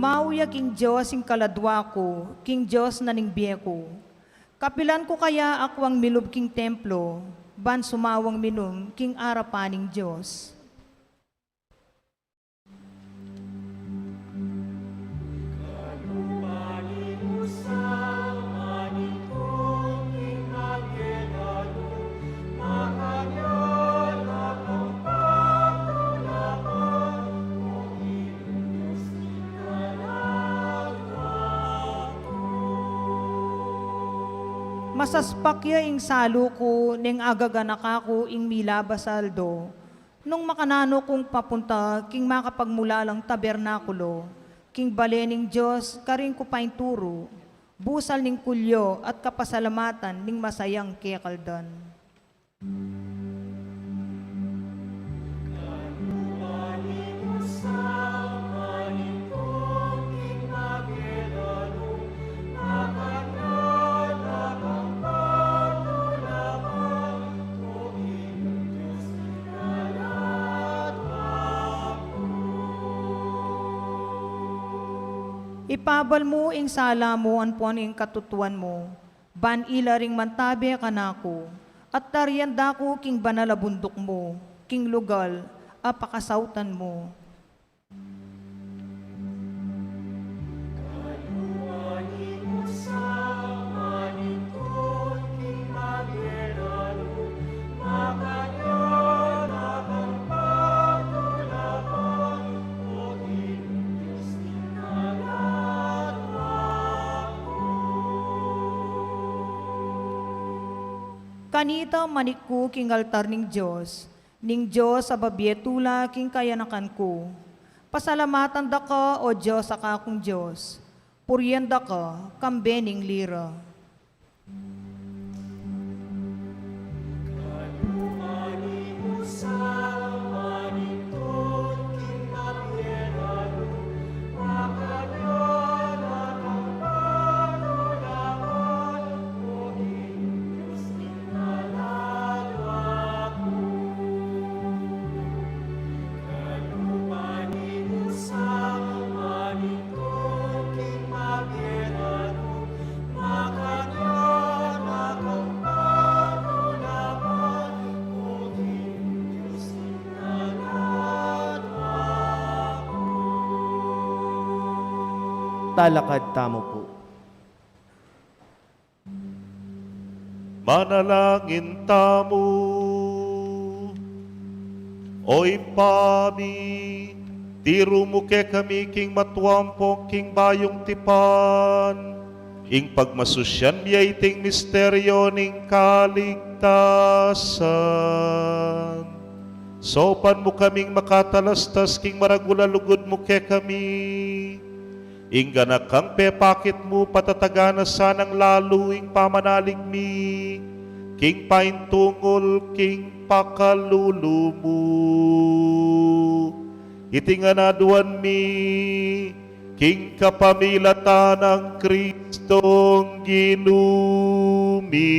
Mau ya king Dios ing kaladwa ku, king Dios na ning bie ku. Kapilan ku kaya akwang milub king templo, ban sumawang minum king arapan ning Dios? Masaspak ya ing salu ku neng agaganaka ku ing milabas a aldo, nung makananu kung papunta king makapagmulalang tabernakulo, king bale ning Dios, karin ku painturu, busal ning kulyo at kapasalamatan ning masayang kekaldan. Ipabal mu ing sala mu ampo ing katutuan mu, ban ila ring mantabe kanaku, at tarian da ku king banal a bunduk mu, king lugal a pakasautan mu. Kanita manik ku king altar ning Dios, ning Dios a babie tula king kayanakan ku. Pasalamatan da ka, O Dios, a kakung Dios, purian da ka kambe ning lira. Talakad tamu pu. Manalangin tamu. O Ibpa mi, tiru mu kekami king matua ampong king bayung tipan ing pagmasusyan mi iting misteryu ning kaligtasan. Saupan mu kaming makatalastas king maragul a lugud mu kekami. Ing ganakang pepakit mu patatagan na sanang lalu ing pamanalig mi king paintungul king pakalulu mu. Iti ngan aduan mi king kapamilatan nang Kristong Ginu mi.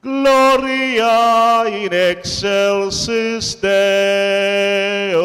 Gloria in excelsis Deo.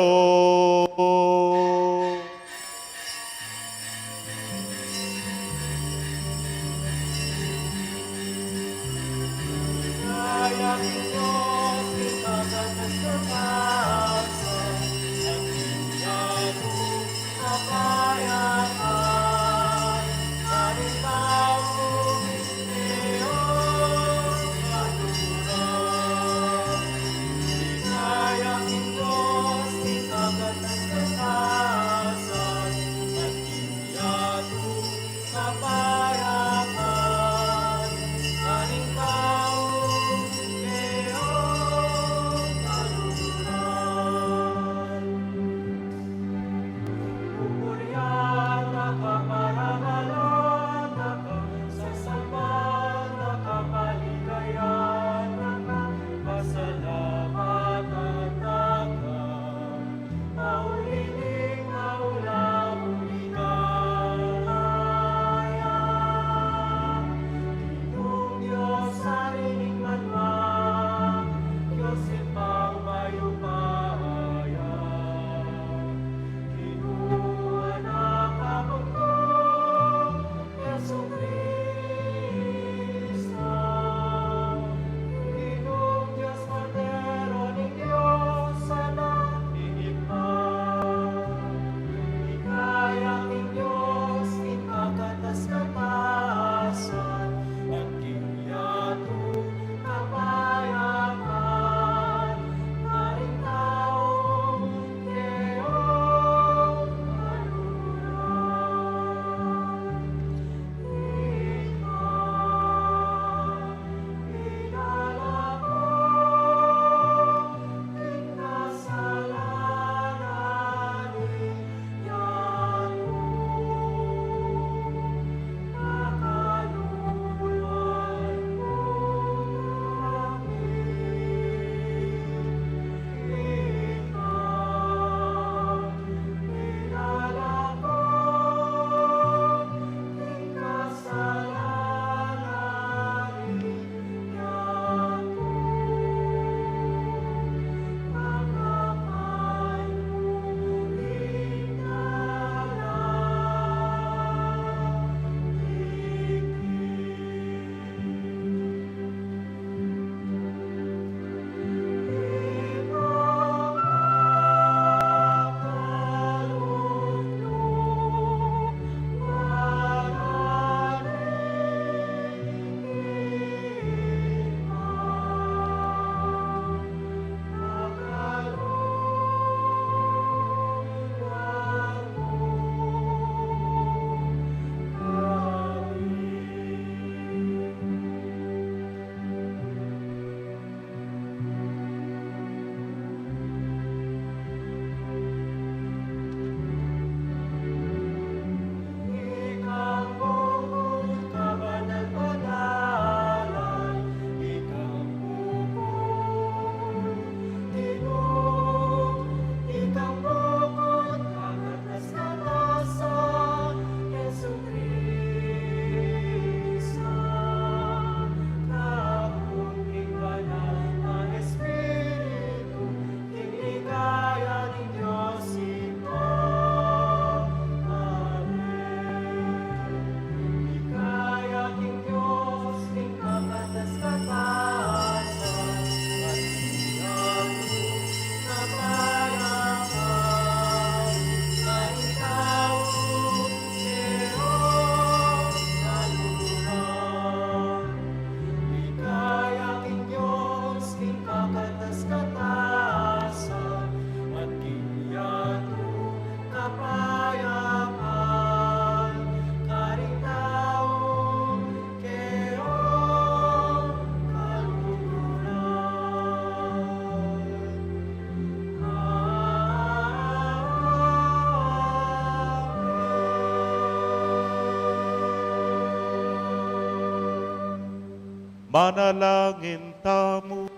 Manalangin tamu.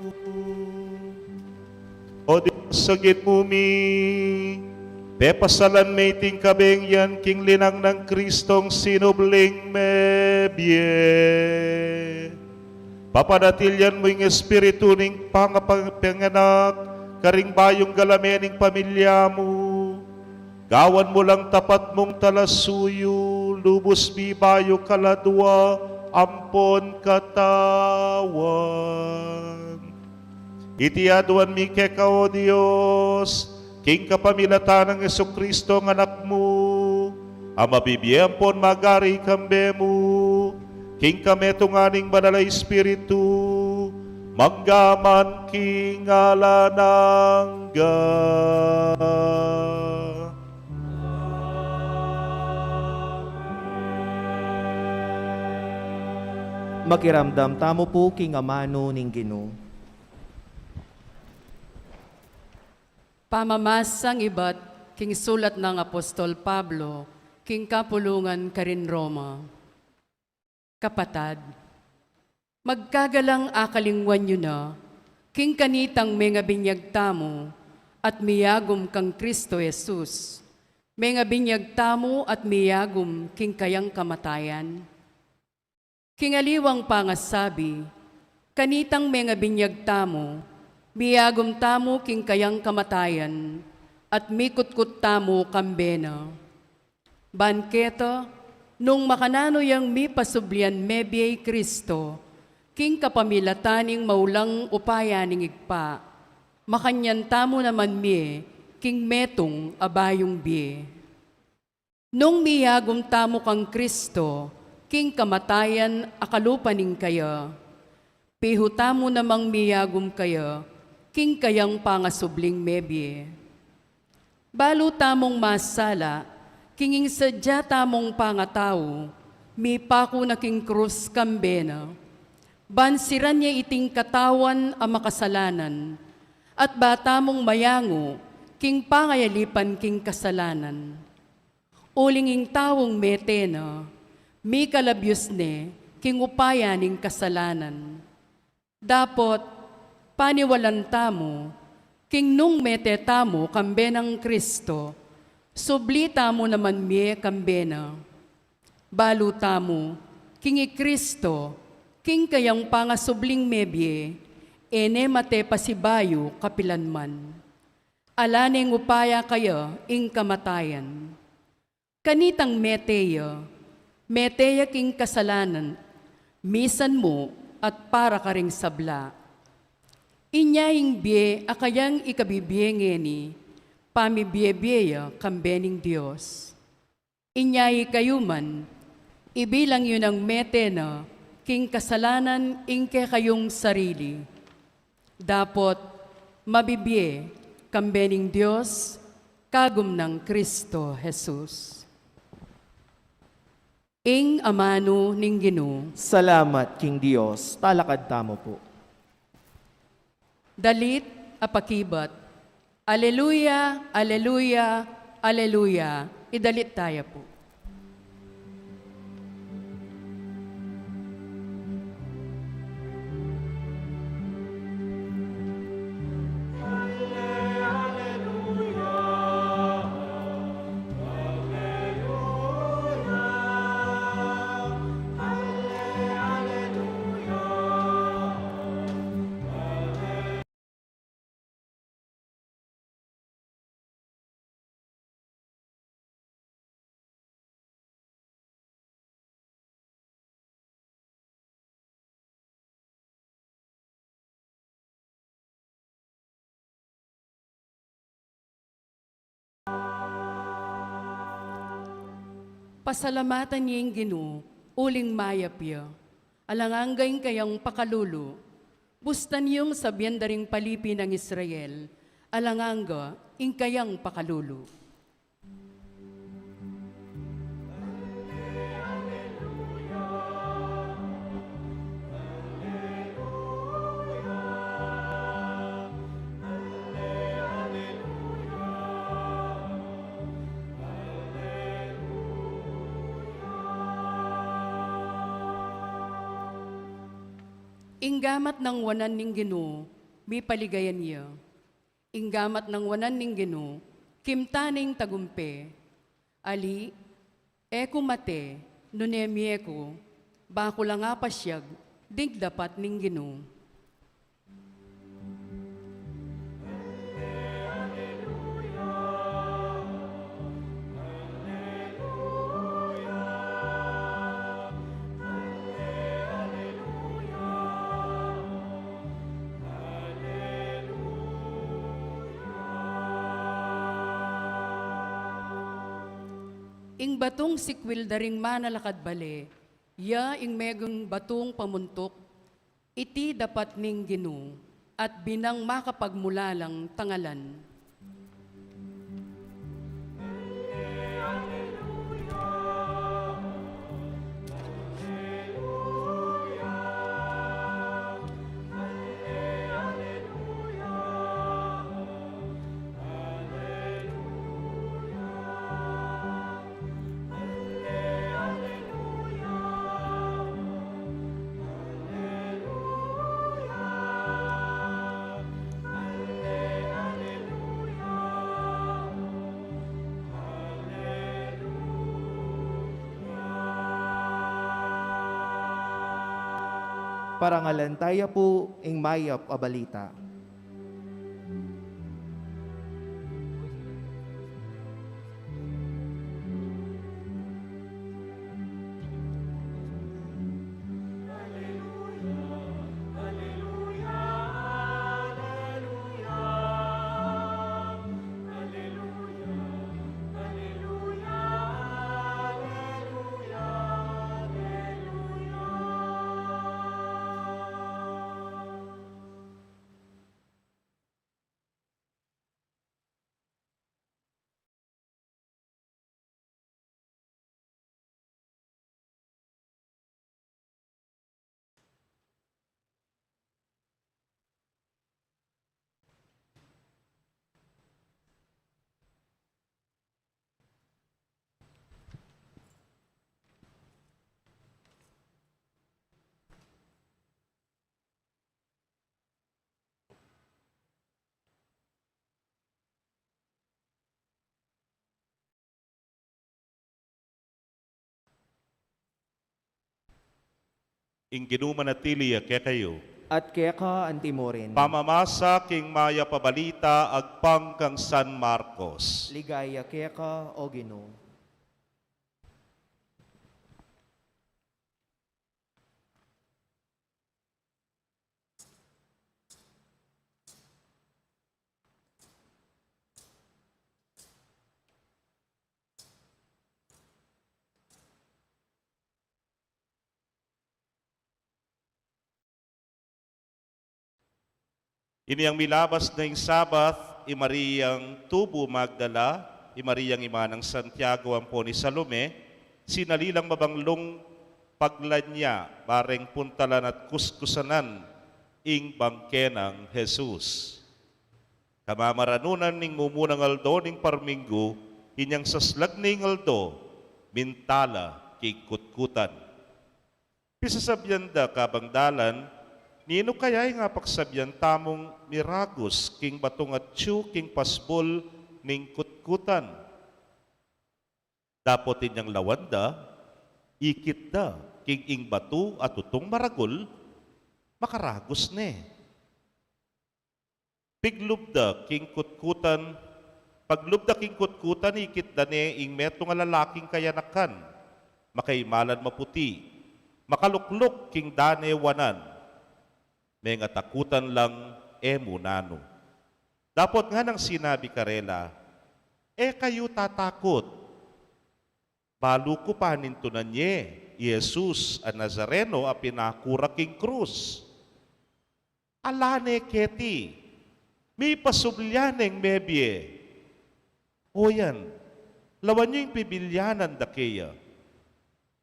O Dios, agit mu mi, pepasalan me iting kabengyan king linang nang Kristong sinubling mebie. Papanatilyan mu ing espiritu ning pangapanganak karing bayung galame ning pamilya mu. Gawan mu lang tapat mung talasuyu, lubus mi bayu kaladua ampon katawan. Iti aduan mi keka, O Dios, king kapamilatan nang Jesucristo, a Anak mu, a mabibie ampon magari kambe mu, king kametungan ning Banal a Espiritu, mangga man king alang angga. Makiramdam tamu pu king amanu ning Ginu. Pamamasang ibat king sulat nang Apostol Pablo king kapulungan karin Roma. Kapatad, magkagalang akalingwan yu na, king kanitang mengabinyag tamu at miyagum kang Kristo Jesus, mengabinyag tamu at miyagum king kayang kamatayan. King aliwang pangasabi, kanitang mengabinyag tamu, miyagum tamu king kayang kamatayan, at mikutkut tamu kambe na. Ban keta, nung makananu yang mipasublian mebie i Kristo, king kapamilatan ning maulang upaya ning Ibpa, makanyan tamu naman mie king metung a bayung bie. Nung miyagum tamu kang Kristo king kamatayan a kalupa ning kaya, pihu tamu namang miyagum kaya king kayang pangasubling mebie. Balu tamung masala king ing sadya tamung pangatau, mipaku na king krus kambe na, ban siran ya iting katawan a makasalanan, at ba tamung mayangu king pangayalipan king kasalanan. Uling ing taung mete na, mikalabius ne king upaya ning kasalanan. Dapot, paniwalan tamu, king nung mete tamu kambe nang Kristo, subli tamu naman mie kambe na. Balu tamu, king i Kristo, king kayang pangasubling mebie, e ne mate pasibayu kapilan man. Ala neng upaya kaya ing kamatayan. Kanitang mete ya, mete ya king kasalanan, misan mu at para karing sabla. Inya ing bie a kayang ikabibie ngeni, pamibie-bie ya kambe ning Dios. Inya ikayu man, ibilang yu nang mete na king kasalanan ing kekayung sarili. Dapot, mabibie kambe ning Dios, kagum nang Kristo Jesus. Ing amanu ning Ginu. Salamat king Dios, talakad tamu pu. Dalit a pakibat. Aleluya, aleluya, aleluya. Idalit taya pu. Pasalamatan ye ing Ginu, uling mayap ya. Alang angga ing kayang pakalulu. Bustan yung sabian da ring palipi nang Israel, alang angga ing kayang pakalulu. Ing gamat nang wanan ning Ginu, mipaligayan ya. Ing gamat nang wanan ning Ginu, kimta ning tagumpe. Ali, e ku mate, nune mie ku, ba ku lang apasyag ding dapat ning Ginu. Ing batung sikwil da ring manalakad bale, ya ing meging batung pamuntuk, iti dapat ning Ginu, at binang makapagmulalang tangalan. Parangalan taya pu ing mayap a balita. Ing Ginu manatili ya kekayu. At keka anti mu rin. Pamamasa king mayap a balita agpang kang San Marcos. Ligaya keka, O Ginu. Inyang milabas na ing Sabat, i Mariang tubu Magdala, i Mariang ima nang Santiago ampo ni Salome, sinali lang mabanglung paglanya, bareng puntalan at kuskusanan ing bangke nang Jesus. Kamamaranunan ning mumunang aldo ning parminggu, inyang saslag ning aldo, mintala king kutkutan. Pisasabian da kabang dalan, "Ninu kaya ing apagsabian tamung miragus king batung atyu king pasbul ning kutkutan?" Dapot inyang lawan da, ikit da king ing batu a tutung maragul, makaragus ne. Piglub da king kutkutan, paglub da king kutkutan, ikit da ne ing metung a lalaking kayanakan, makaimalan maputi, makalukluk king dane wanan, mengatakutan lang e mu nanu. Dapot nganang sinabi karela, "E kayu tatakut. Balu ku panintunan ye, i Jesus a Nazareno a pinakura king krus. Ala ne keti, mipasubli ya neng mebie. O yan, lawan yu ing pibilyanan da keya."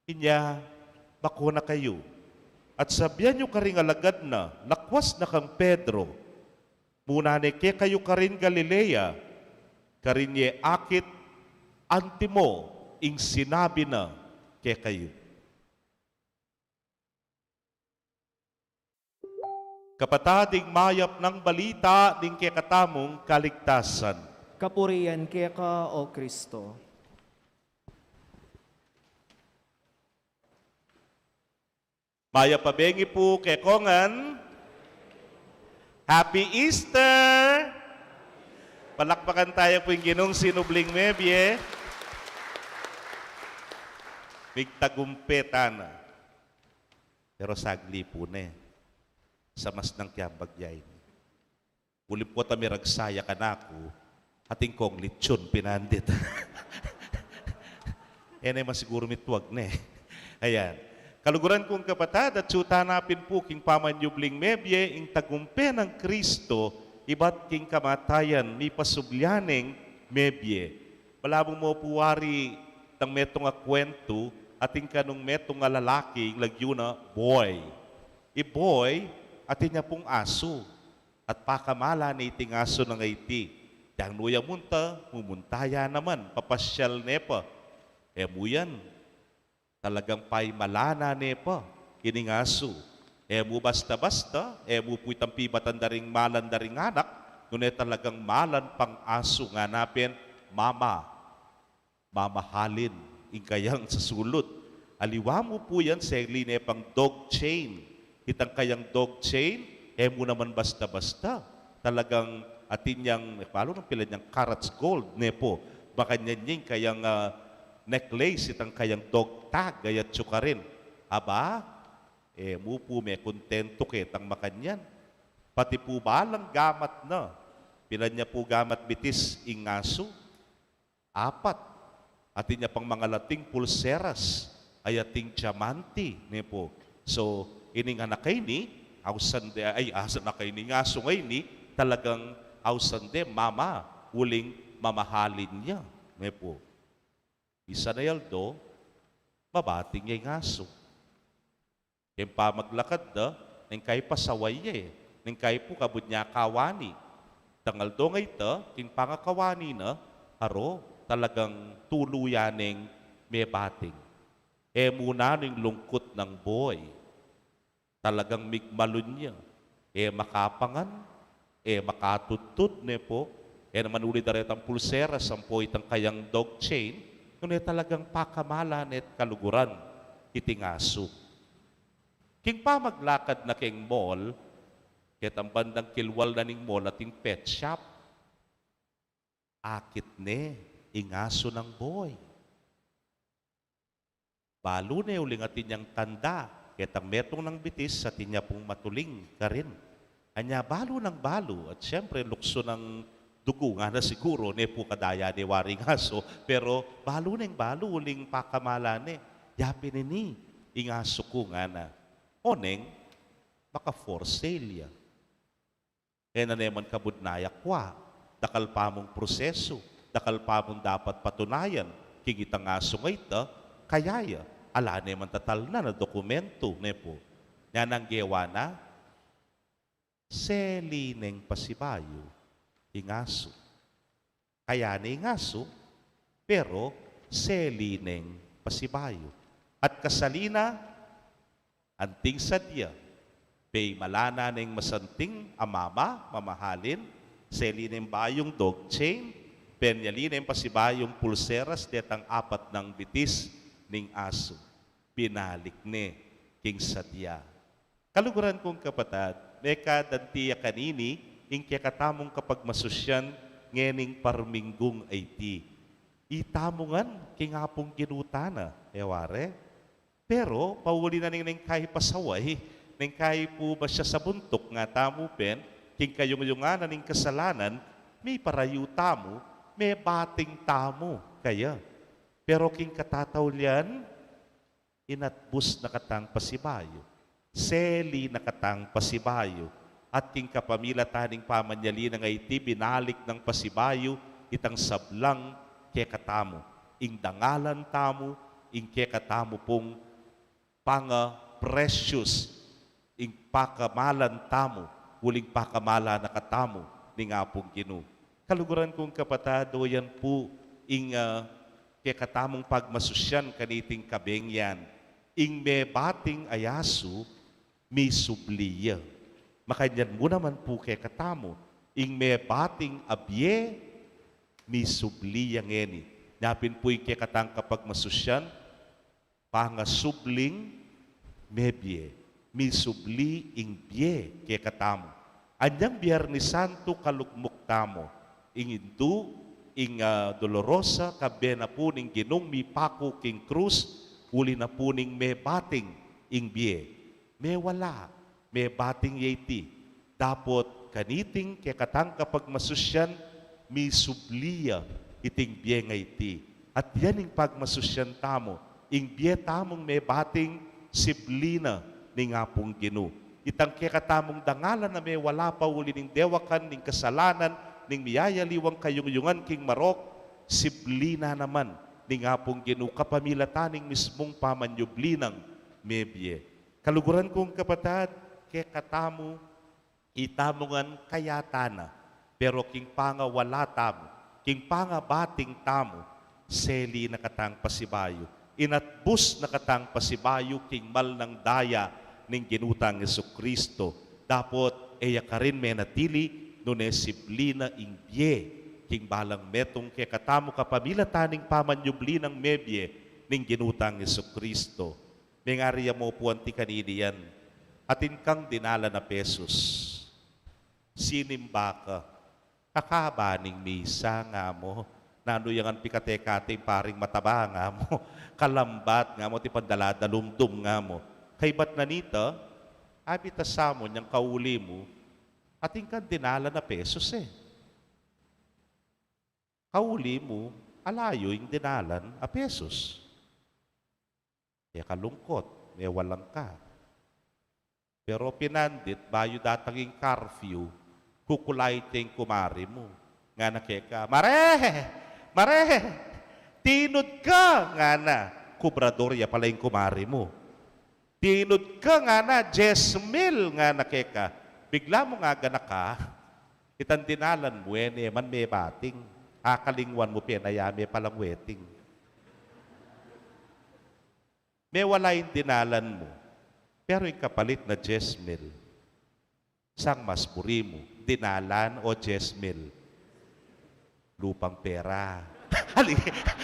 Inya, "Bako na kayu, at sabian yu karing alagad na, lakwas na kang Pedro, muna ne kekayu karin Galilea, karin ye akit antimo ing sinabi na kekayu." Kapatad, ing mayap nang balita ning kekatamung kaligtasan. Kapurian keka, O Kristo. Mayap a bengi pu kekongan. Happy Easter! Palakpakan tayu pu ing Ginung sinubling mebie. Migtagumpe tana. Pero sagli pu ne. Sa mas nang kiambag ya ini. Uli pu kota miragsa ya kanaku, atin kong litson pinandit. E ne masiguru mitwag ne. Ayan. Kaluguran kung kapatad, atyu tana pin pu king pamanyubling mebie ing tagumpe nang Kristo, ibat king kamatayan, mipasubli ya neng mebie. Balamu mu pu wari tang metung a kwentu, atin kanung metung a lalaki, ing lagyu na Boy. I Boy, atin ya pung asu. At pakamalan ne iting asu nang iti. Tiang nu ya munta, mumunta ya naman, papasyal ne pa. E mu yan, talagang paimalanan ne pa ining asu. E mu basta-basta, e mu pu itang pibatan da ring malan da ring anak, nune talagang malan pang asu ngana pin, mama. Mamahalin ing kayang sasulut. Aliwa mu pu yan, seli ne pang dog chain. Itang kayang dog chain, e mu naman basta-basta. Talagang atin yang, balu nang pilan yang carats gold, ne pu. Makanyan ing kayang, ah, necklace, itang kayang dog tag, ayat yu karin. Aba, e mu pu mekontentu ketang makanyan. Pati pu balang gamat na. Pilan ya pu gamat bitis ing asu? Apat. Atin ya pang mangalating pulseras, ay ating diamante, ne pu. So, ining anak a ini, ausan de, ay, asu, anak a ini, ing asu a ini, talagang ausan de mama, uling mamahalin ya, ne pu. Misan a aldo, mabating ya ing asu. King pamaglakad da, neng kai pasaway ya e, neng kai pu kabud ne kawani. Itang aldo a ita, king pangakawani na, aro, talagang tuluyan neng mebating. E mu na ning lungkut nang Boy. Talagang migmalun ya. E makapangan, e makatudtud, ne pu. E naman uli da retang pulseras ampo itang kayang dog chain, nune talagang pakamalan ne't kaluguran iting asu. King pamaglakad na keng mall, ketang bandang kilwal na ning mall ating pet shop. Akit ne ing asu nang Boy. Balu ne uling atin yang tanda, ketang metung nang bitis, atin ya pung matuling karin. Anya balu nang balu, at siyempre, luksu nang dugu ngana siguru, ne pu kadaya ne waring asu, pero balu neng balu, uling pakamalan ne, ya pin ini ing asu ku ngana. Oneng, maka-for sale ya. E na ne man kabud ne ya kwa, dakal pa mung prosesu, dakal pa mung dapat patunayan, king itang asu a ita, kaya ya, ala ne man tatalnan a dokumentu, ne pu. Nya nang gewa na, seli neng pasibayu ing asu. Kaya ne ing asu, pero seli neng pasibayu. At kasali na, anting sadya, peimalan na neng masanting a mama, mamahalin, seli neng bayung dog chain, penyali neng pasibayung pulseras detang apat nang bitis ning asu. Binalik ne king sadya. Kaluguran kung kapatad, mekad anti ya kanini ing kekatamung kapagmasusyan ngening parminggung a iti. Itamu ngan king Apung Ginu tana, e ware? Pero pauli na ning, ning kai pasaway, ning kai pu masya sa buntuk, ngatamu pin, king kayungyungan na ning kasalanan, miparayu tamu, mebating tamu kaya. Pero king katataulian, inatbus na katang pasibayu, seli na katang pasibayu, at king kapamilatan ning pamanyali nang a iti binalik nang pasibayu itang sablang kekatamu, ing dangalan tamu, ing kekatamu pung panga-precious, ing pakamalan tamu, uling pakamalan na katamu ning Apung Ginu. Kaluguran kung kapatad, o yan pu ing, ah, kekatamung pagmasusyan kaniting kabeng yan. Ing mebating a asu, misubli ya. Makanyan mu naman pu kekatamu, ing mebating a bie, misubli ya ngeni. Nya pin pu ing kekatang kapagmasusyan, pangasubling mebie, misubli ing bie kekatamu. Anyang Biernes Santo kalugmuk tamu, ing indu, ing, ah, Dolorosa, kabe na pu ning Ginung mipaku king krus, uli na pu ning mebating ing bie. Mewala, mebating ya iti. Dapot kaniting kekatang kapagmasusyan, misubli ya iting bie a iti. At yan ing pagmasusyan tamu, ing bie tamung mebating, sibli na ning Apung Ginu. Itang kekatamung dangalan a mewala pa uli ning dewakan, ning kasalanan, ning miyayaliwang kayungyungan king marok, sibli na naman ning Apung Ginu kapamilatan ning mismung pamanyubli nang mebie. Kaluguran kung kapatad, kekatamu, itamu ngan kayatan na, pero king pangawala tamu, king pangabating tamu, seli na katang pasibayu, inatbus na katang pasibayu king mal nang daya ning Ginu tang Jesucristo. Dapot e ya karin menatili, nune sibli na ing bie king balang metung kekatamu kapamilatan ning pamanyubli nang mebie ning Ginu tang Jesucristo. Mengari ya mu pu anti kanini yan, atin kang dinalan a pesos. Sinimba ka. Kakaba ning misa, nga mu. Nanu yang pikate-kate ing paring mataba, nga mu. Kalambat, nga mu, ti pandala-dalumdum, nga mu. Kaybat na nita, abita sa mu, nyang kauli mu, atin kang dinalan a pesos e. Kauli mu, ala yu ing dinalan a pesos. E kalungkot, mewalang ka. Pero pinandit, bayu datang ing curfew, kukulait ya ing kumari mu. Ngana keka, "Mare! Mare! Tinud ka!" ngana. Kubrador ya pala ing kumari mu. "Tinud ka!" ngana, "Dies mil!" ngana keka. Bigla mung aganaka, itang dinalan mu, e ne man mebating. Akalingwan mu pin a ya me palang weting. Mewala ing dinalan mu, pero ing kapalit na dies mil. Sang mas buri mu, dinalan o dies mil? Lupang pera. Ali,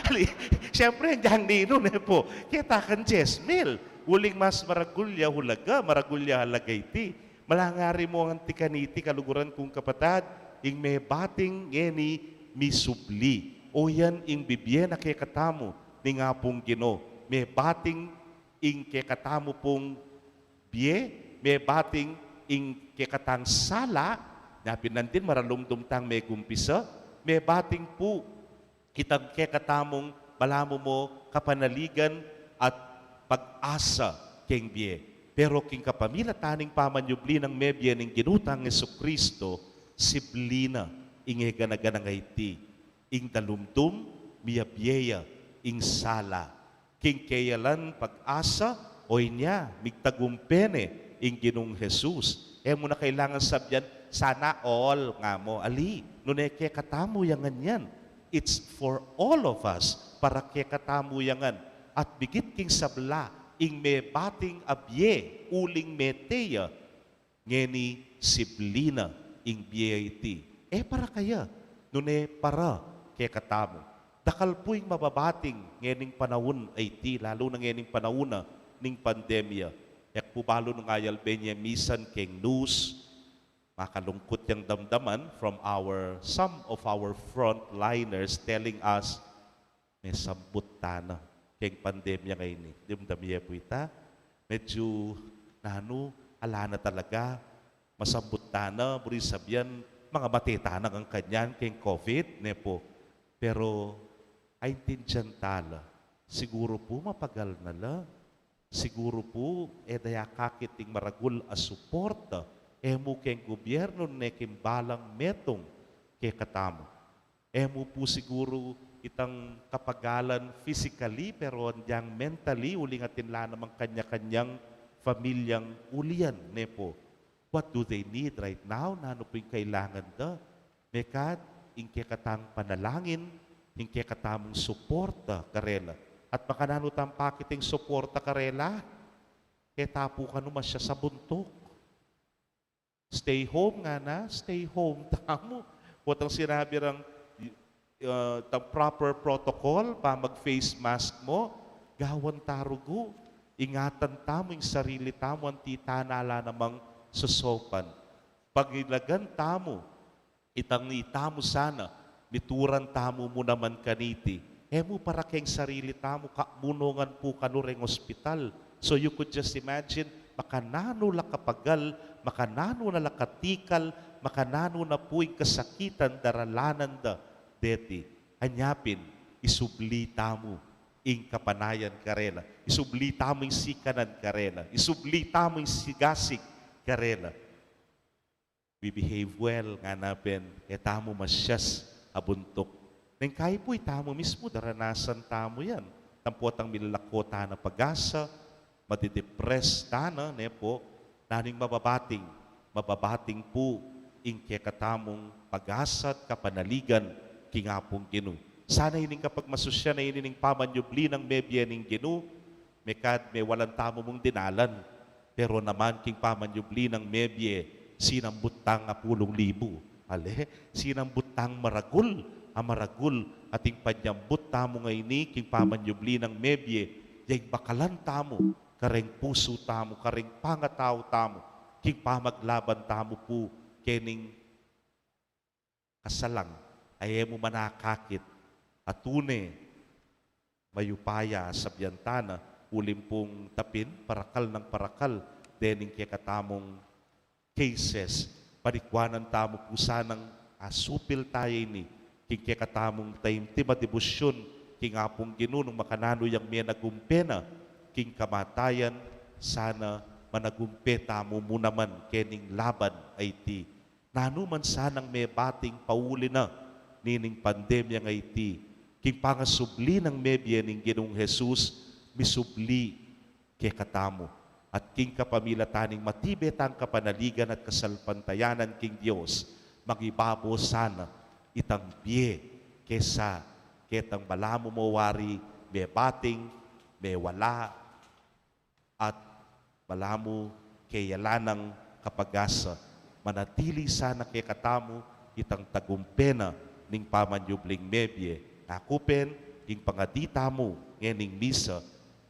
ali. Siyempre, agyang ninun e pu. Keta kang dies mil. Uling mas maragul ya halaga, maragul ya halaga iti. Malangari mu anti kaniti, kaluguran kung kapatad, ing mebating ngeni misubli. O yan ing bibie na kekatamu ning Apung Ginu. Mebating ing kekatamu pung bie, mebating ing kekatang sala, nya pin nandin maralumdum tang megumpisa, mebating pu itang kekatamung balamu mu kapanaligan at pag-asa keng bie. Pero king kapamilatan ning pamanyubli nang mebie ning Ginu tang Jesucristo, sibli na ing e gana-gana a iti, ing dalumdum, miyabie ya ing sala. King keyalan pag-asa, o inya, migtagumpe ne ing Ginung Jesus. E mu na kailangan sabyan, "Sana all," nga mu. Ali, nune kekatamu ya ngan yan. It's for all of us, para kekatamu ya ngan. At bigit king sabla, ing mebating a bie, uling mete ya, ngeni sibli na ing bie a iti. E para kaya, nune para kekatamu. Dakal pu ing mababating ngening panaun a iti, lalu na ngening panaun na ning pandemya. E ku pu balu nung ayalbe ne misan keng news, makalungkut yang damdaman from our, some of our frontliners telling us, mesambut tana keng pandemya ngeni. Dimdam ye pu ita? Medyu nanu, ala na talaga, masambut tana, buri sabyan, mangamate tana ngan kanyan keng COVID, ne pu. Pero, aintindian ta la, siguru pu mapagal na la, siguru pu e da ya kakit ing maragul a suporta, e mu keng gubyernu ne king balang metung kekatamu. E mu pu siguru itang kapagalan physically, pero agyang mentally, uling atin la namang kanya-kanyang pamilyang ulian, ne pu. What do they need right now? Nanu pu ing kailangan da? Mekad, ing kekatang panalangin, ing kekatamung suporta karela. At makananu tang pakit ing suporta karela? Keta pu kanu masya sabuntuk. Stay home ngana, stay home tamu. Potang sinabi rang, uh, tang proper protocol, pamag-face mask mu, gawan ta rugu. Ingatan tamu ing sarili tamu, anti tana ala namang sosopan. Pangilagan tamu, itang itamu sana, mituran tamu mu naman kaniti. E mu para keng sarili tamu, kamunungan pu kanu reng ospital. So you could just imagine, makananu la kapagal, makananu na la katikal, makananu na pu ing kasakitan daralanan da deti. Anya pin, isubli tamu ing kapanayan karela, isubli tamu ing sikanan karela, isubli tamu ing sigasig karela. We behave well, ngana pin, e tamu masyas a buntuk. Neng kayi pu itamu mismu, daranasan tamu yan. Tampotang milalako tana pag-asa, madidepress tana, ne pu, nanu ing mababating, mababating pu ing kekatamung pag-asa at kapanaligan king Apung Ginu. Sana ining kapagmasusyan a ini ning pamanyubli nang mebie ning Ginu, mekad mewalan tamu mung dinalan. Pero naman king pamanyubli nang mebie, sinambut tang apulung libu. Ale, sinambut tang maragul, a maragul, at ing panyambut tamu ngeni king pamanyubli nang mebie, ya ing bakalan tamu, kareng pusu tamu, kareng pangatau tamu, king pamaglaban tamu pu, kening kasalang, a e mu manakakit, a tune, mayupaya, sabian tana, uling pung tapin, parakal nang parakal, dening kekatamung cases, panikwanan tamu pu sanang asupil tamu ini, king kekatamung taimtim a debosyon, king Apung Ginu nung makananu yang menagumpe na, king kamatayan, sana managumpe tamu mu naman, kening laban a iti. Nanu man sanang mebating pauli na nining pandemya a iti, king pangasubli nang mebie ning Ginung Jesus, misubli kekatamu. At king kapamilatan ning matibe tang kapanaligan at kasalpantayanan king Dios, magibabo sana itang bie kesa ketang balamu mu wari mebating, mewala, at balamu ke ala nang kapag-asa. Manatili sana kekatamu itang tagumpe na ning pamanyubling mebie. Aku pin, king pangadi tamu ngening misa,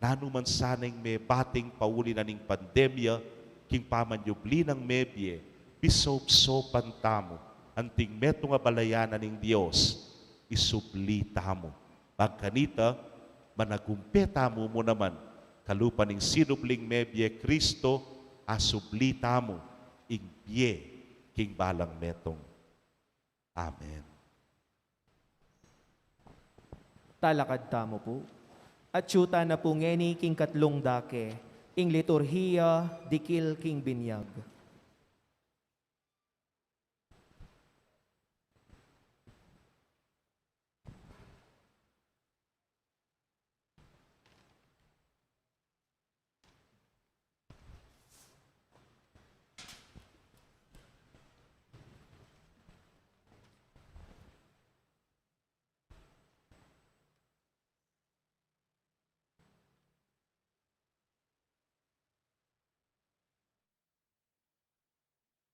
nanu man sana ing mebating pauli na ning pandemya, king pamanyubli nang mebie, pisopsopan tamu anting metung a balayan na ning Dios, isubli tamu. Bang kanita, managumpe tamu mu naman, kalupa ning sinubling mebie Kristo, asubli tamu ing bie king balang metung. Amen. Talakad tamu pu. Atyu tana pu ngeni king katlung dake, ing liturhiya dikil king binyag.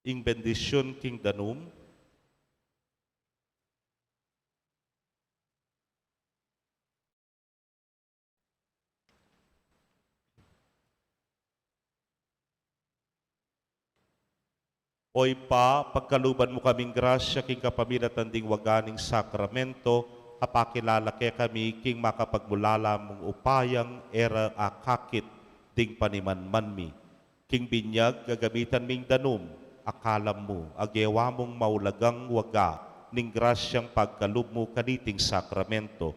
Ing bendisyun king danum. O Ibpa, pagkaluban mu kaming grasya king kapamilatan ding waga ning sakramento, a pakilala kekami king makapagmulala mung upayang e ra akakit ding panimanman mi. King binyag gagamitan ming danum, a kalam mu, a gewa mung maulagang waga ning grasyang pagkalub mu kaniting sakramento.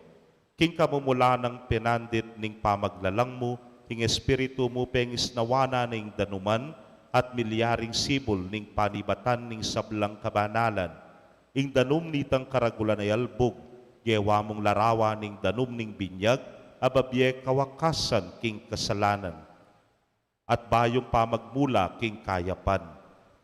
King kamumulan nang penandit ning pamaglalang mu, ing Espiritu mu pengisnawan na ning danuman at milyaring sibul ning panibatan ning sablang kabanalan. Ing danum nitang karagulan a yalbug, gewa mung larawan ning danum ning binyag, a babie kawakasan king kasalanan at bayung pamagmula king kayapan.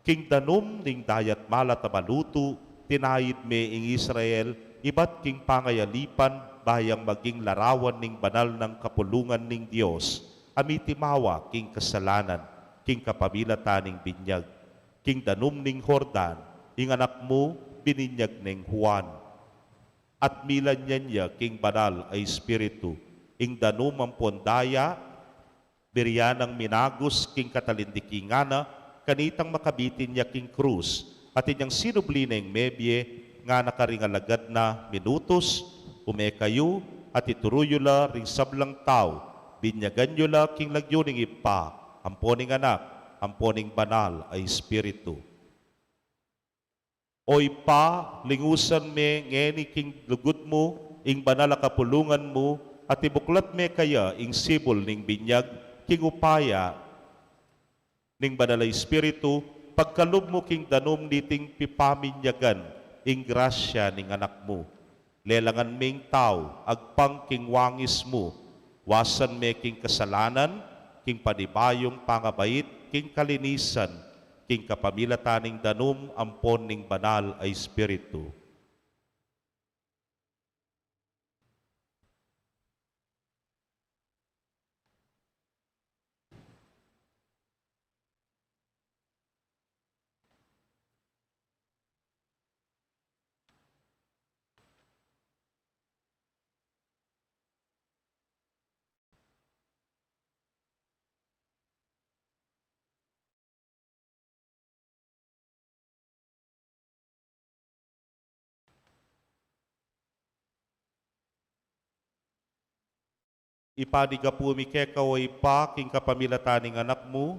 King danum ning dayat malat a malutu, tinaid me ing Israel, ibat king pangayalipan, bayang maging larawan ning banal nang kapulungan ning Dios, a mitimawa king kasalanan, king kapamilatan ning binyag. king danum ning Jordan, ing anak mu bininyag neng Juan. At milanyan ya king Banal a Espiritu ing danum ampon daya, buri ya nang minagus king katalindiki ngana, kanitang makabitin ya king krus, at inyang sinubli neng mebie, ngana karing alagad na, minutus, ume kayu, at ituru yu la ring sablang tau, binyagan yu la king lagyu ning Ibpa, ampon ning Anak, ampon ning Banal a Espiritu. O Ibpa, lingusan me ngeni king lugud mu ing banal a kapulungan mu, at ibuklat me kaya ing sibul ning binyag king upaya ning Banal a Espiritu, pagkalub mu king danum niting pipaminyagan ing grasya ning Anak mu. Lelangan me ing tau agpang king wangis mu, wasan me king kasalanan, king panibayung pangabait, king kalinisan, king kapamilatan ning danum ampon ning Banal a Espiritu. Ipanigapu mi keka, o Ibpa, king kapamilatan ning Anak mu,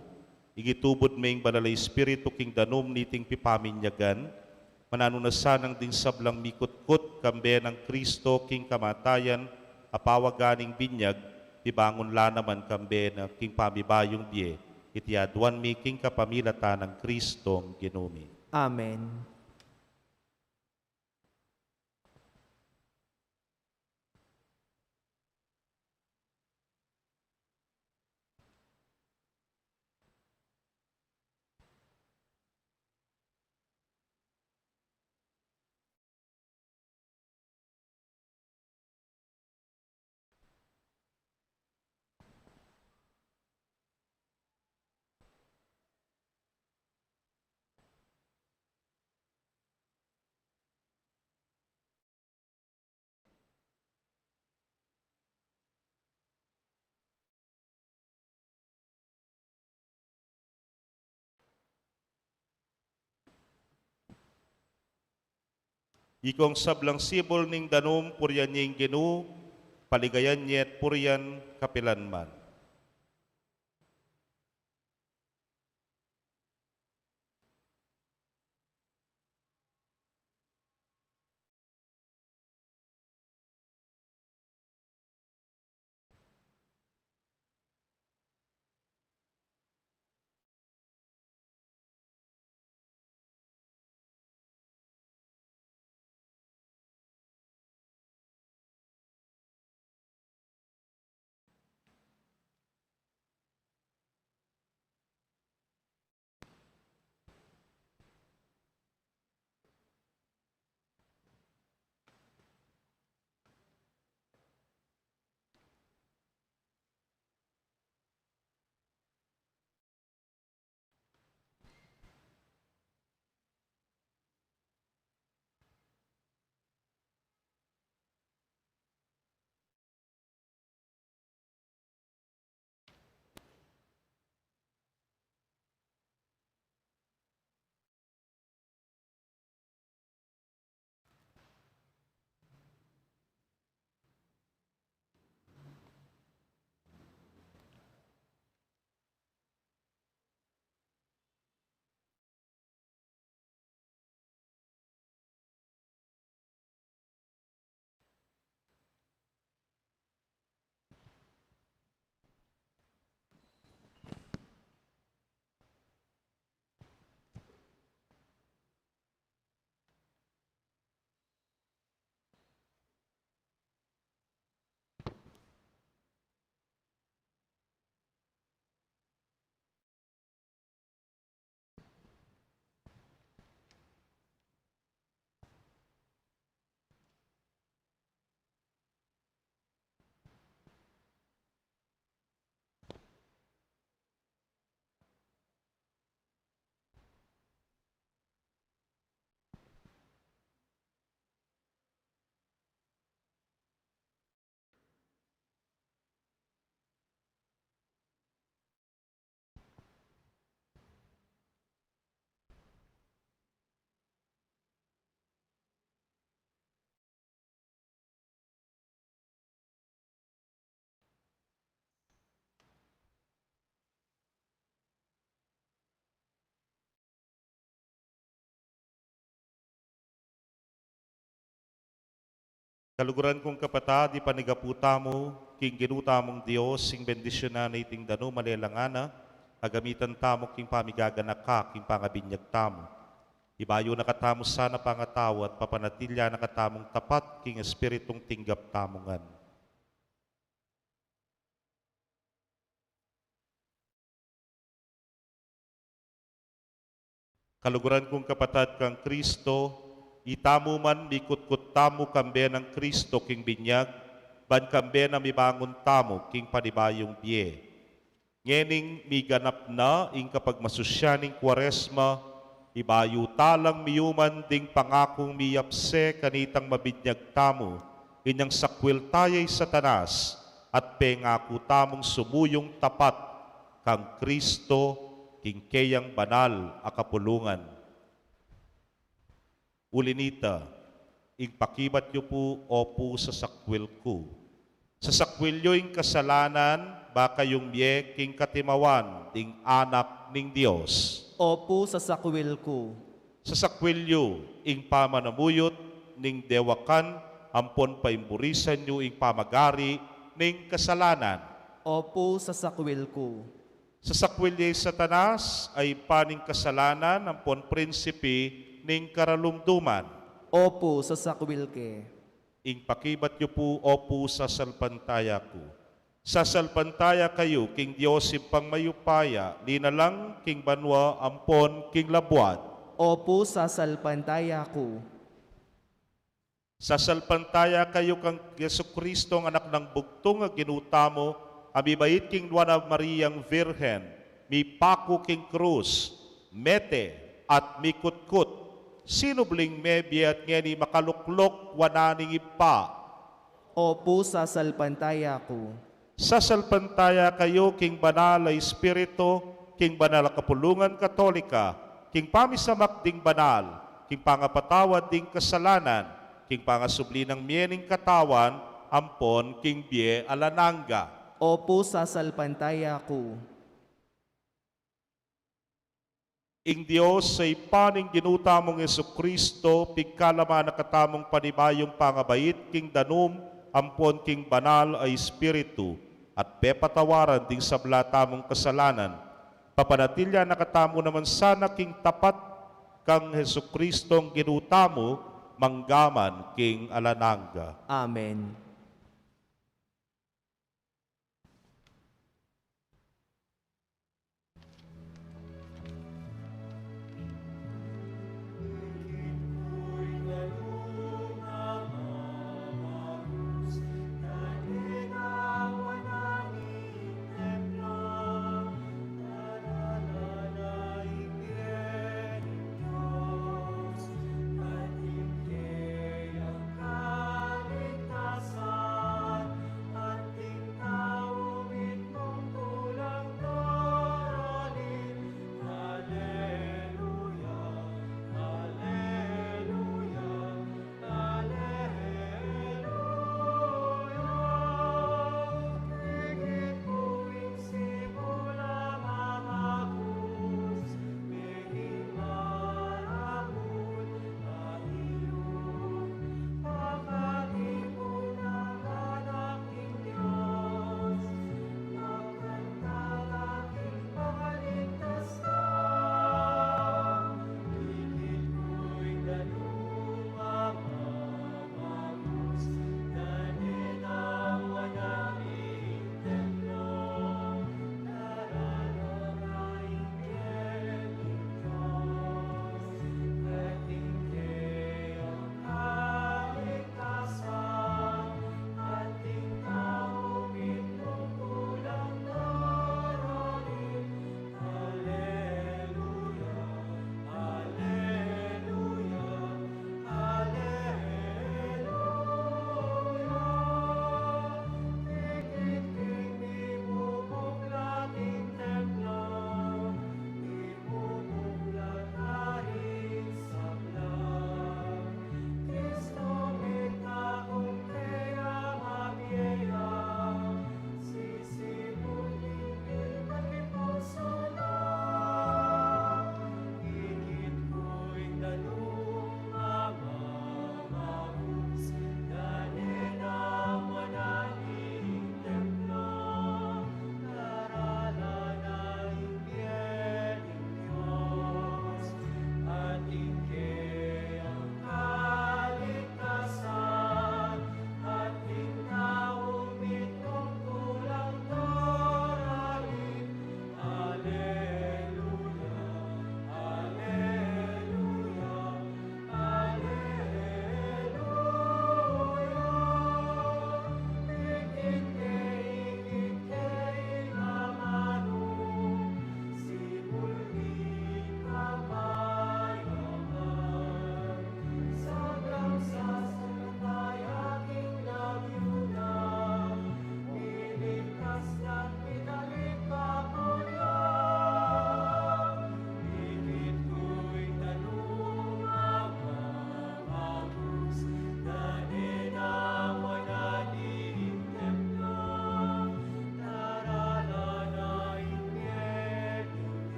ing itubud me ing Banal a Espiritu king danum niting pipaminyagan, mananu na sanang ding sablang mikutkut kambe nang Kristo king kamatayan, apawagan ning binyag, pibangun la naman kambe na king pamibayung bie, iti aduan mi king kapamilatan nang Kristong Ginu mi. Amen. Ikong sablang sibul ning danum, purian ye ing Ginu, paligayan ye at purian kapilan man. Kaluguran kung kapatad, ipanigapu tamu king Ginu tamung Dios, ing bendisyunan na iting danum a lelangan na, a gamitan tamu king pamigaganaka king pangabinyag tamu. Ibayu na katamu sana pangatawad, papanatilian na katamung tapat king espiritung tinggap tamu ngan. Kaluguran kung kapatad kang Kristo, itamu man mikutkut tamu kambe nang Kristo king binyag, ban kambe na mibangun tamu king panibayung bie. Ngening miganap na ing kapagmasusyan ning Kuaresma, ibayu ta lang miyuman ding pangakung miyapse kanitang mabinyag tamu, inyang sakwil taya i Satanas, at pengaku tamung sumuyung tapat kang Kristo king keyang banal a kapulungan. Uli nita, ing pakibat yu pu, opu, sasakwil ku. Sasakwil yu ing kasalanan, ba kayung mie king katimawan ding Anak ning Dios. Opu, sasakwil ku. Sasakwil yu ing pamanamuyut ning dewakan, ampon paimburisan yu ing pamagari ning kasalanan. Opu, sasakwil ku. Sasakwil ye i Satanas, a ibpa ning kasalanan, ampon prinsipi ning karalumduman. Opu, sasakwil ke. Ing pakibat yu pu, opu, sasalpantaya ku. Sasalpantaya kayu king Dios Ibpang mayupaya, linalang king banua ampon king labuad. Opu, sasalpantaya ku. Sasalpantaya kayu kang Jesucristo, ang Anak nang Bugtung a Ginu tamu, a mibait king Nuan a Mariang Virgen, mipaku king krus, mete, at mikutkut, sinubling mebie at ngeni makaluklok wanan ning Ibpa. Opu, sasalpantaya ku. Sasalpantaya kayu king Banal a Espiritu, king banal a kapulungan Katolika, king pamisamak ding banal, king pangapatawad ding kasalanan, king pangasubli nang mie ning katawan, ampon king bie alang angga. Opu, sasalpantaya ku. Ing Dios a Ibpa ning Ginu tamung Jesucristo, pigkalaman na katamung panibayung pangabait king danum ampon king Banal a Espiritu, at pepatawaran ding sabla tamung kasalanan, papanatilian na katamu naman sana king tapat kang Jesucristong Ginu tamu, manggaman king alang angga. Amen.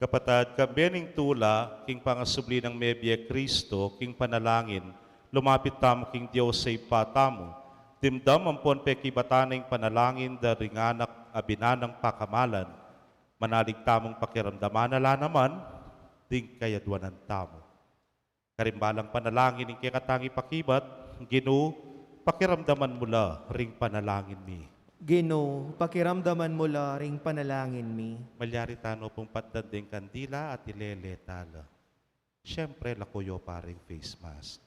Kapatad, kambe ning tula king pangasubli nang mebie Kristo, king panalangin, lumapit tamu king Dios a Ibpa tamu. Dimdam ampon pekibatan na ing panalangin da ring anak a binanang pakamalan. Manalig tamung pakiramdaman na la naman ding kayadwanan tamu. Karing balang panalangin ing kekatang ipakibat, Ginu, pakiramdaman mu la ring panalangin mi. Ginu, pakiramdaman mu la ring panalangin mi. Malyari tano pung patdan ding kandila at ilele ta la. Siyempre, laku yu pa ring face mask.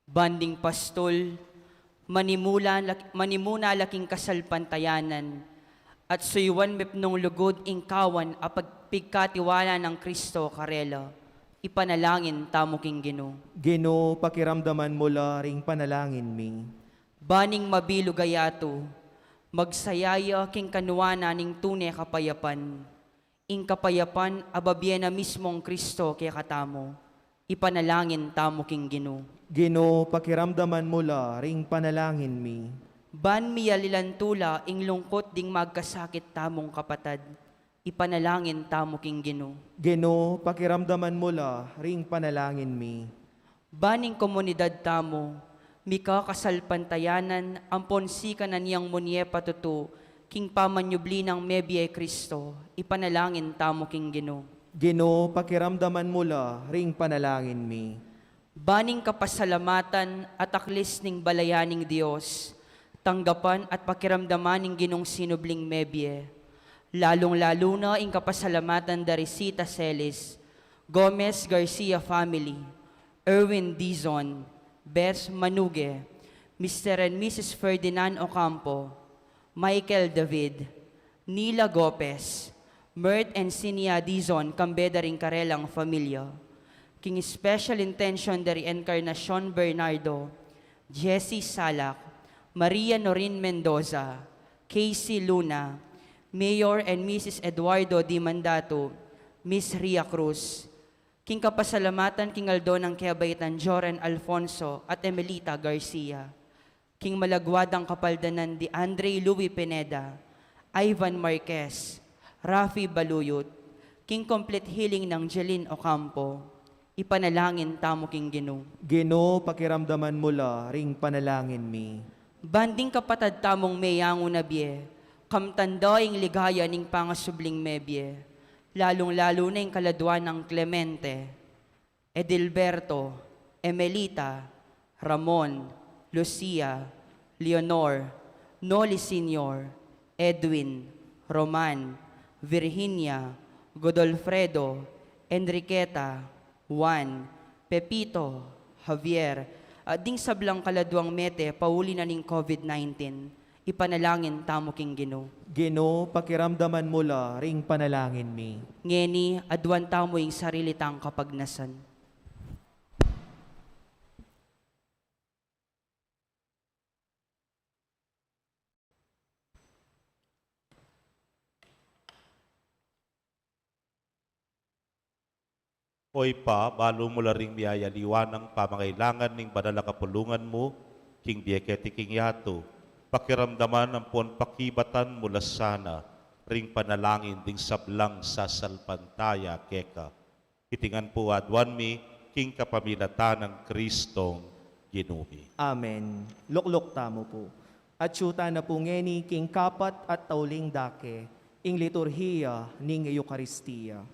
Ban ding pastol, manimula la-, manimuna la king kasalpantayanan, at suyuan mepnung lugud ing kawan a pag-, pigkatiwala nang Kristo karela, ipanalangin tamu king Ginu. Ginu, pakiramdaman mu la ring panalangin mi. Ban ing mabilug a yatu, magsaya ya king kanuanan ning tune kapayapan. Ing kapayapan a babie na mismung Kristo kekatamu, ipanalangin tamu king Ginu. Ginu, pakiramdaman mu la ring panalangin mi. Ban miyalilan tu la ing lungkut ding magkasakit tamung kapatad, ipanalangin tamu king Ginu. Ginu, pakiramdaman mu la ring panalangin mi. Ban ing komunidad tamu, mikakasalpantayanan ampon sikanan yang munye patutu king pamanyubli nang mebie Kristo, ipanalangin tamu king Ginu. Ginu, pakiramdaman mu la ring panalangin mi. Ban ing kapasalamatan at aklis ning balayan ning Dios, tanggapan at pakiramdaman ning Ginung sinubling mebie, lalung-lalu na ing kapasalamatan da Risita Celis, Gomez Garcia family, Erwin Dizon, Beth Manuge, Mister and Missus Ferdinand Ocampo, Michael David, Nila Gopez, Mert and Sinia Dizon, kambe da ring karelang familia. King special intention da ri Encarnacion Bernardo, Jessie Salak, Maria Norin Mendoza, Casey Luna, Mayor and Missus Eduardo Di Mandato, Miss Ria Cruz, king kapasalamatan king aldo nang kebaitan Joren Alfonso at Emelita Garcia. King malagwa dang kapaldanan di Andre Louis Pineda, Ivan Marquez, Rafi Baluyut, king complete healing nang Jeline Ocampo, ipanalangin tamu king Ginu. Ginu, pakiramdaman mu la ring panalangin mi. Ban ding kapatad tamung meyangu na bie, kamtan da ing ligaya ning pangasubling mebie, lalung-lalu na ing kaladwa nang Clemente, Edilberto, Emelita, Ramon, Lucia, Leonor, Noli Senior, Edwin, Roman, Virginia, Godolfredo, Enriqueta, Juan, Pepito, Javier, at ding sablang kaladwang mete pauli na ning COVID nineteen, ipanalangin tamu king Ginu. Ginu, pakiramdaman mu la ring panalangin mi. Ngeni, aduan tamu ing sarili tang kapagnasan. O Ibpa, balu mu la ring miyayaliwanang pamangailangan ning banal a kapulungan mu king bie keti king yatu. Pakiramdaman ampon pakibatan mu la sana ring panalangin ding sablang sasalpantaya keka. Iti ngan pu aduan mi king kapamilatan nang Kristong Ginu mi. Amen. Lukluk tamu pu. Atyu tana pu ngeni king kapat at tauling dake, ing liturhiya ning Eukaristia.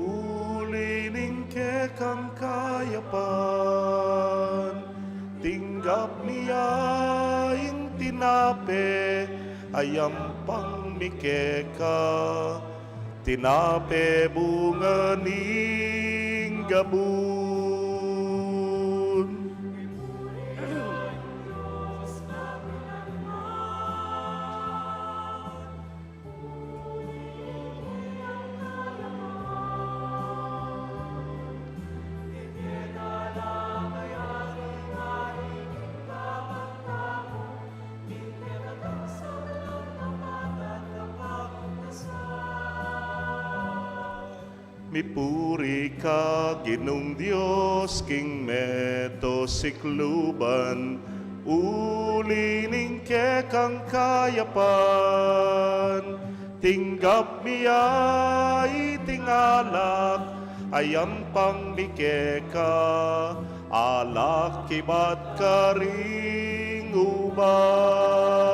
Uli ning kekang kayapan, tinggap mi ya ing tinape, a yampang mi keka, tinape bunga ning gabun. Mipuri ka, Ginung Dios, king meto sikluban, uli ning kekang kayapan. Tinggap mi ya iting alak, a yampang mi keka, alak ibat karing ubas.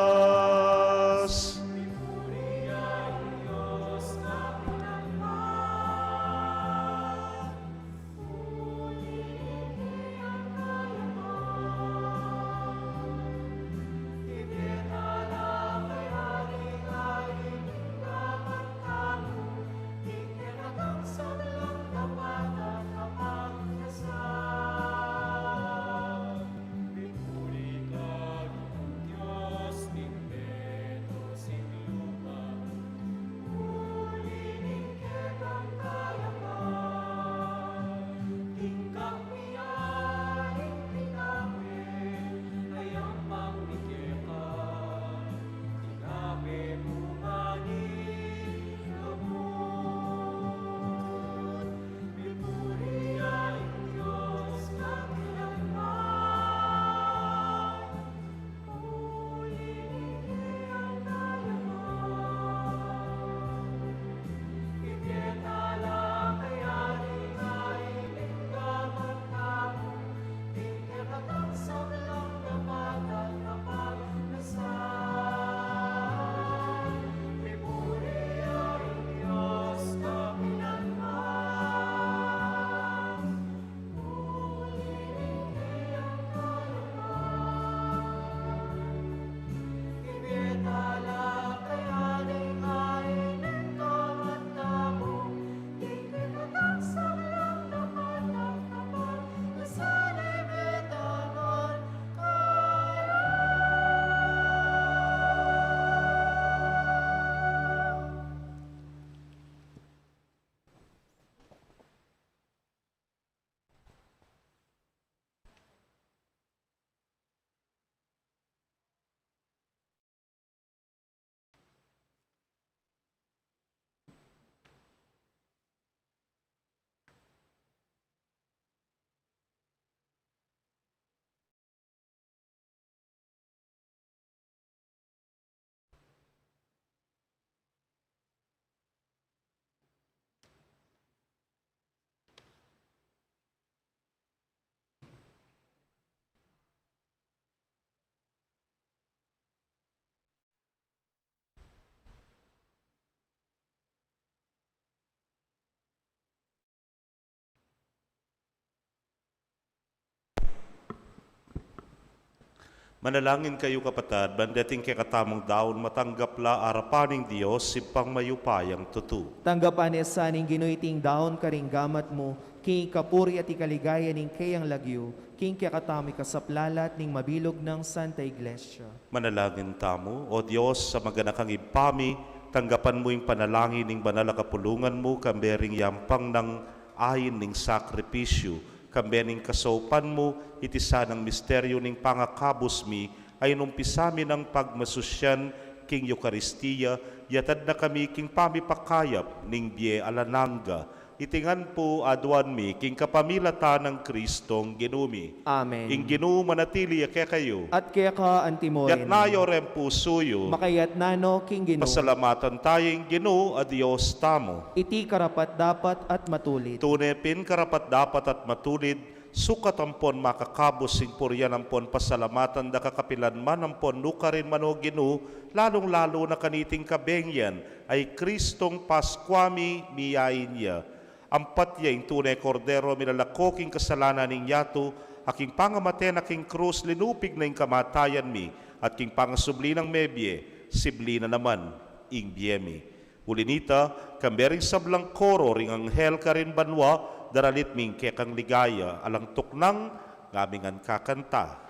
Manalangin kayu, kapatad, ban deting kekatamung daun matanggap la arapan ning Dios, Ibpang mayupayang tutu. Tanggapan ne sa ning Ginu iting daun karing gamat mu, king ikapuri at ikaligaya ning keyang lagyu, king kekatamung ikasaplalat ning mabilug nang Santa Iglesia. Manalangin tamu. O Dios, a maganakang Ibpa mi, tanggapan mu ing panalangin ning banal a kapulungan mu, kambe ring yampang nang ain ning sakripisyu, kambe ning kasaupan mu, iti sanang misteryu ning pangakabus mi, a inumpisa mi nang pagmasusyan king Eukaristia, yatad na kami king pamipakayap ning bie alang angga. Iti ngan pu aduan mi king kapamilatan nang Kristong Ginu mi. Amen. Ing Ginu manatili ya kekayu. At keka antimurin. Yatna yu reng pusu yu. Makayatna no king Ginu. Pasalamatan taya ing Ginu a Dios tamu. Iti karapat-dapat at matulid. Tune pin karapat-dapat at matulid, sukat ampon makakabus ing purian ampon pasalamatan da ka kapilan man ampon nukarin man, o Ginu, lalung-lalu na kaniting kabengian a i Kristong Paskua mi, miyain ya. Ampat ya ing tune Kordero milalako king kasalanan ning yatu, a king pangamate na king krus linupig na ing kamatayan mi, at king pangasubli nang mebie, sibli na naman ing bie mi. Uli nita, kambe ring sablang koro ring anghel karin banua, daralit mi ing kekang ligaya, alang tuknang, ngamin ngan kakanta.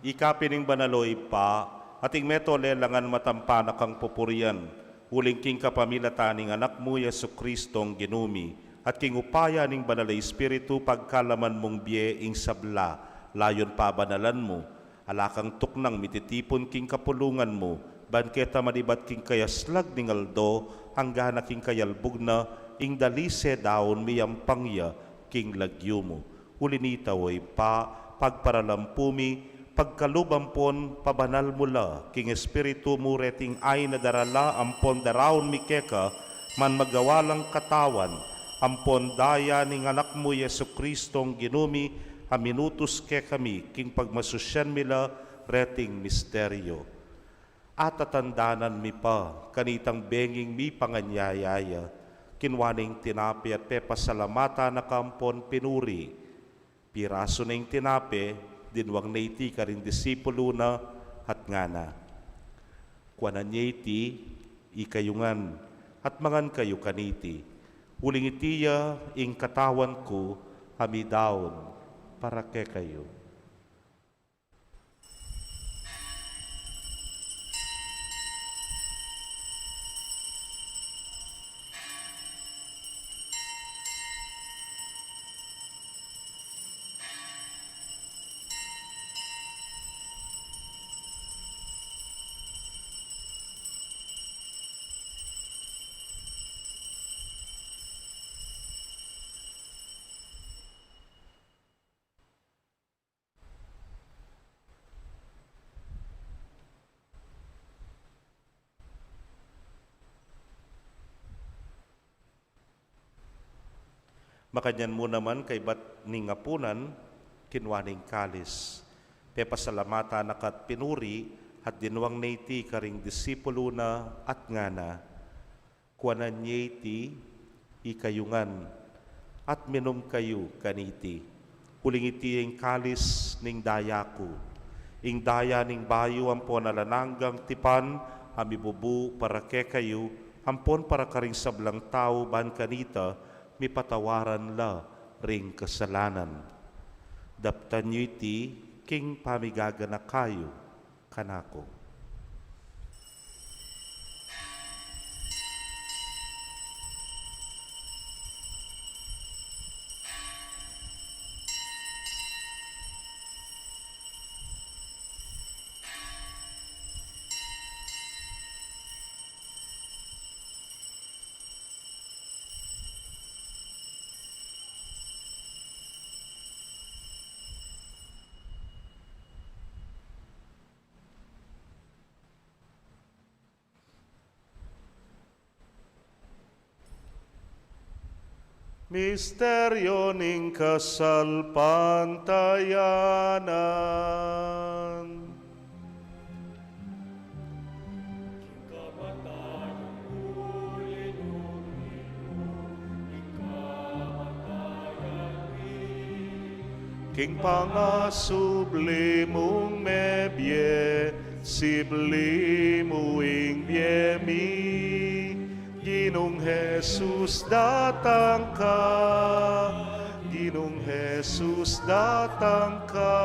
Ika pin ing banal, o Ibpa, at ing meto lelangan matampa na kang pupurian, uling king kapamilatan ning Anak mu, Jesucristong Ginu mi, at king upaya ning Banal a Espiritu, pagkalaman mung bie ing sabla, layun pabanalan mu, ala kang tuknang mititipun king kapulungan mu, ban keta manibat king kayaslag ning aldo, anggana king kayalbug na, ing dalise daun miyampang ya king lagyu mu. Uli nita, o Ibpa, pagparalampu mi, pagkalub ampon pabanal mu la king Espiritu mu reting ain a darala ampon daraun mi keka, ban magawa lang katawan ampon daya ning Anak mu, Jesucristong Ginu mi, a minutus kekami king pagmasusyan mi la reting misteryo. Atatandanan mi pa kanitang benging mipanganyaya ya, kinua ne ing tinape at pepasalamatan na ka ampon pinuri. Pirasu ne ing tinape, dinwang ne iti karing disipulu na, at ngana: Kuanan ye iti, ikayu ngan, at mangan kayu kaniti. Uling iti ya ing katawan ku, a midaun para kekayu. Makanyan mu naman kaybat ning apunan, kinua ne ing kalis, pepasalamatan na ka at pinuri, at dinwang ne iti karing disipulu na, at ngana: Kuanan ye iti, ikayu ngan, at minum kayu kaniti. Uling iti ya ing kalis ning daya ku, ing daya ning bayu ampon alang anggang tipan, a mibubu para kekayu ampon para karing sablang tau, ban kanita mipatawaran la ring kasalanan. Daptan yu iti king pamigaganaka yu kanaku. Misteryo ning kasalpantayanan. King pangasubli mung mebie, sibli mu ing bie mi. Ginung Jesus, datang ka. Ginung Jesus, datang ka.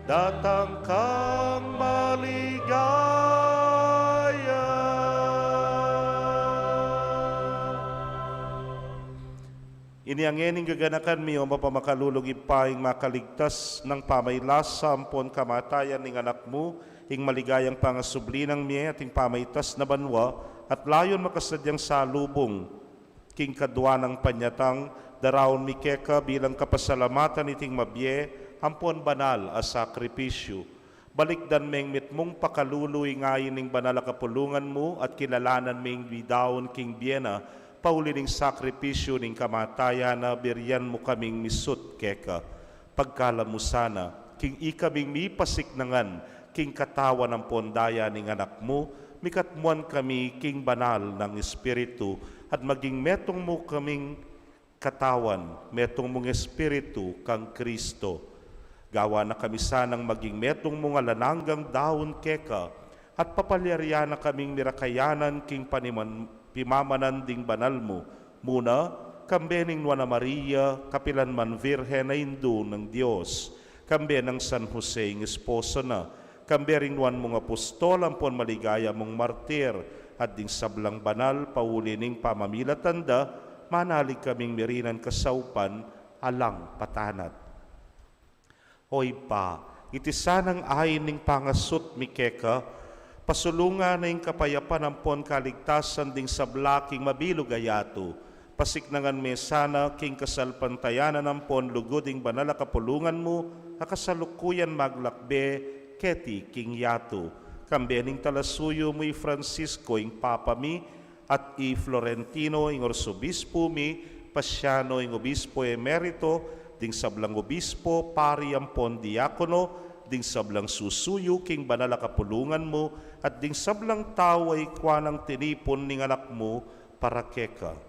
Datang kang maligaya. Ini ngeni ing gaganakan mi, o mapamakalulung Ibpa, ing makaligtas nang pamailasa ampon kamatayan ning Anak mu, ing maligayang pangasubli nang mie at ing pamaitas na banua, at layun makasadyang salubung king kadua nang panyatang, daraun mi keka bilang kapasalamatan iting mabie ampon banal a sakripisyu. Balikdan meng mitmung pakalulu ing ain ning banal a kapulungan mu at kilalanan meng midaun king bie na, pauli ning sakripisyu ning kamatayan na, birian mu kaming misut keka. Pagkalam mu sana, king ikaming mipasiknangan king katawan ampon daya ning Anak mu, mikatmuan kami king banal nang Espiritu, at maging metung mu kaming katawan, metung mung Espiritu kang Kristo. Gawan na kami sanang maging metung mung alang anggang daun keka, at papalyarian na kaming mirakayanan king paniman-, pimamanan ding banal mu, muna, kambe ning Nuan a Maria, kapilan man Virgen a Indu nang Dios, kambe nang San Jose ing esposo na, kambe ring nuan mung apostol ampon maligaya mung martir, at ding sablang banal pauli ning pamamilatan da, manalig kaming mirinan kasaupan alang patanat. O Ibpa, iti sanang ain ning pangasut mi keka, pasulungan na ing kapayapan ampon kaligtasan ding sabla king mabilug a yatu. Pasiknangan me sana king kasalpantayanan ampon lugud ing banal a kapulungan mu a kasalukuyan maglakbe keti king yatu. Kambe ning talasuyu mu i Francisco ing Papa mi, at i Florentino ing Arsobispo mi, Pasiano ing Obispo Emerito, ding sablang obispo, pari ampon diakono, ding sablang susuyu king banal a kapulungan mu, at ding sablang tau a ikua nang tinipun ning Anak mu para keka.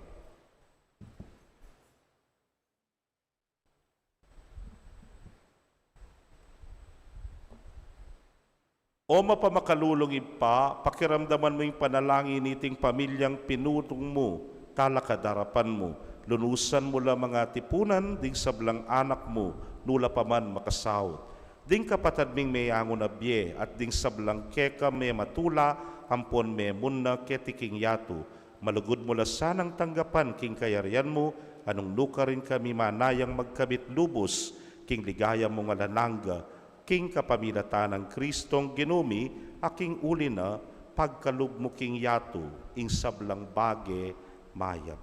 O mapamakalulung Ibpa, pakiramdaman mu ing panalangin niting pamilyang pinulung mu, talakad arapan mu, lunusan mu la mangatipunan ding sablang anak mu, nu la pa man makasaut. Ding kapatad ming meyangu na bie, at ding sablang keka mematula, ampon memunna keti king yatu, malugud mu la sanang tanggapan king kayarian mu, a nung nukarin kami manayang magkamit lubus king ligaya mung alang angga, king kapamilatan nang Kristong Ginu mi, a king uli na pagkalub mu king yatu ing sablang bage mayap.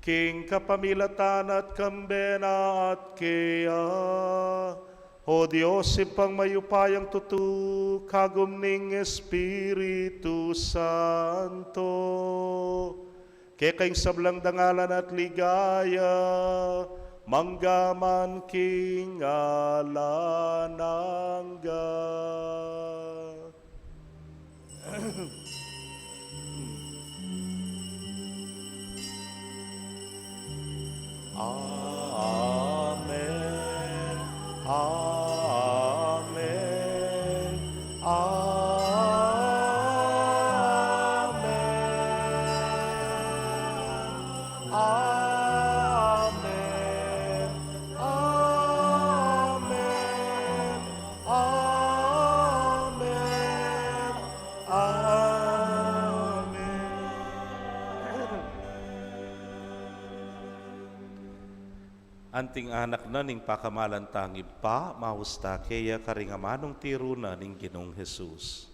King kapamilatan na at kambe na at keya, O Dios, Ibpang mayupayang tutu, kagum ning Espiritu Santo, keka ing sablang dangalan at ligaya, mangga man king alang angga. Amen. Amen. Amen. Amen. Amen. Amen. Amen. Anting anak na ning pakamalan tang Ibpa, maus ta keya karing amanung tiru na ning Ginung Jesus.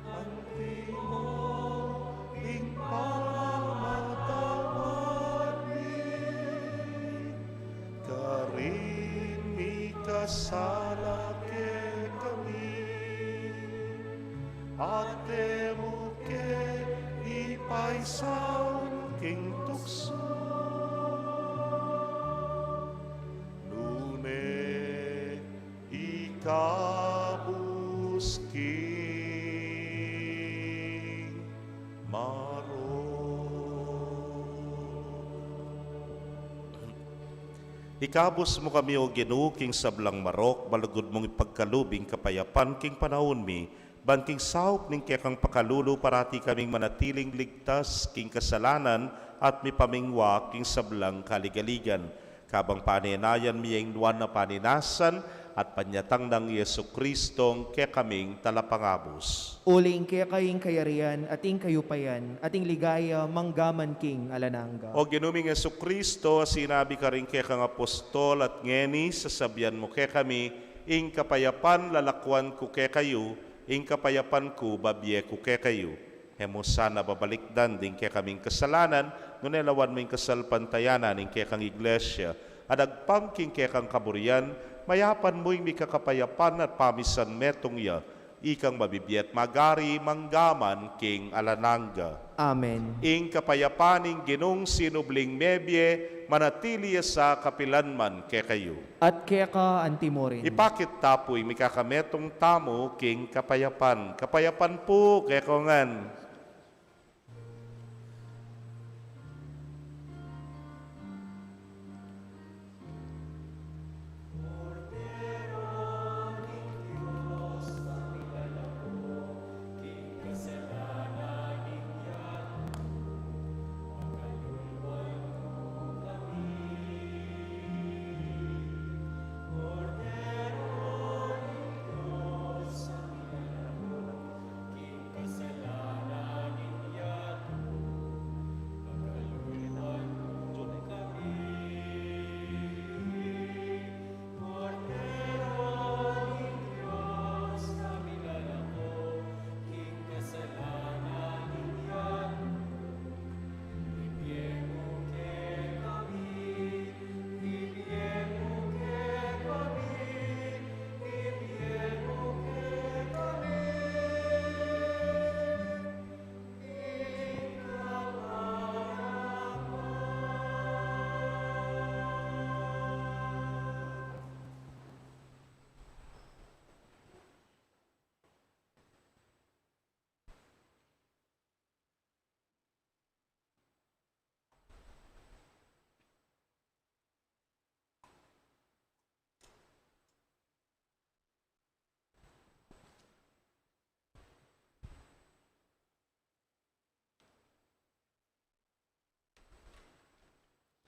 Antimo ing pamamatawad mi karing mikasala kekami, at e mu ke ipaisaul king tuksu, nune ikabus king marok. Ikabus mu kami, O Ginu, king sablang marok, malugud mung ipagkalub ing kapayapan king panaun mi, ban king saup ning kekang pakalulu parati kaming manatiling ligtas king kasalanan at mipamingwa king sablang kaligaligan. Kabang panenayan mi ing nuan a paninasan at panyatang nang Jesucristong kekaming Talapangabus. Uling keka ing kayarian, at ing kayupayan, at ing ligaya, mangga man king alang angga. O Ginu ming Jesucristo, a sinabi karing kekang apostol, at ngeni sasabian mu kekami, ing kapayapan lalakwan ku kekayu, ing kapayapan ku babie ku kekayu. E mu sana babalikdan ding kekaming kasalanan, nune lawan mu ing kasalpantayanan ning kekang Iglesia, at agpang king kekang kaburian, mayapan mu ing mikakapayapan at pamisan metung ya, ikang mabibie at magari mangga man king alang angga. Amen. Ing kapayapan ning Ginung sinubling mebie, manatili ya sa kapilan man kekayu. At keka antimurin. Ipakit ta pu ing mikakametung tamu king kapayapan. Kapayapan pu kekongan.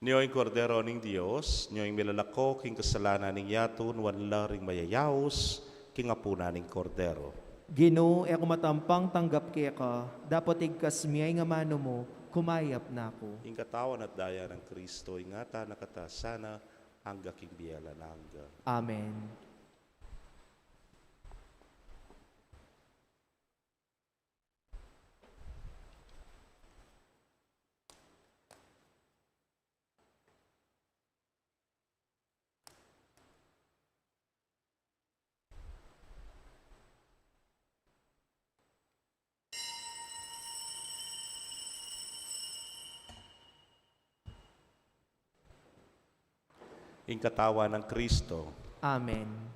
Nyo ing Kordero ning Dios, nyo ing milalako king kasalanan ning yatu, nuan la ring mayayaus king apunan ning Kordero. Ginu, e ku matampang tanggap keka, dapot igkas mu ing amanu mu, kumayap na ku. Ing katawan at daya nang Kristo, ingatan na kata sana angga king bie alang angga. Amen. Ing katawan nang Kristo. Amen.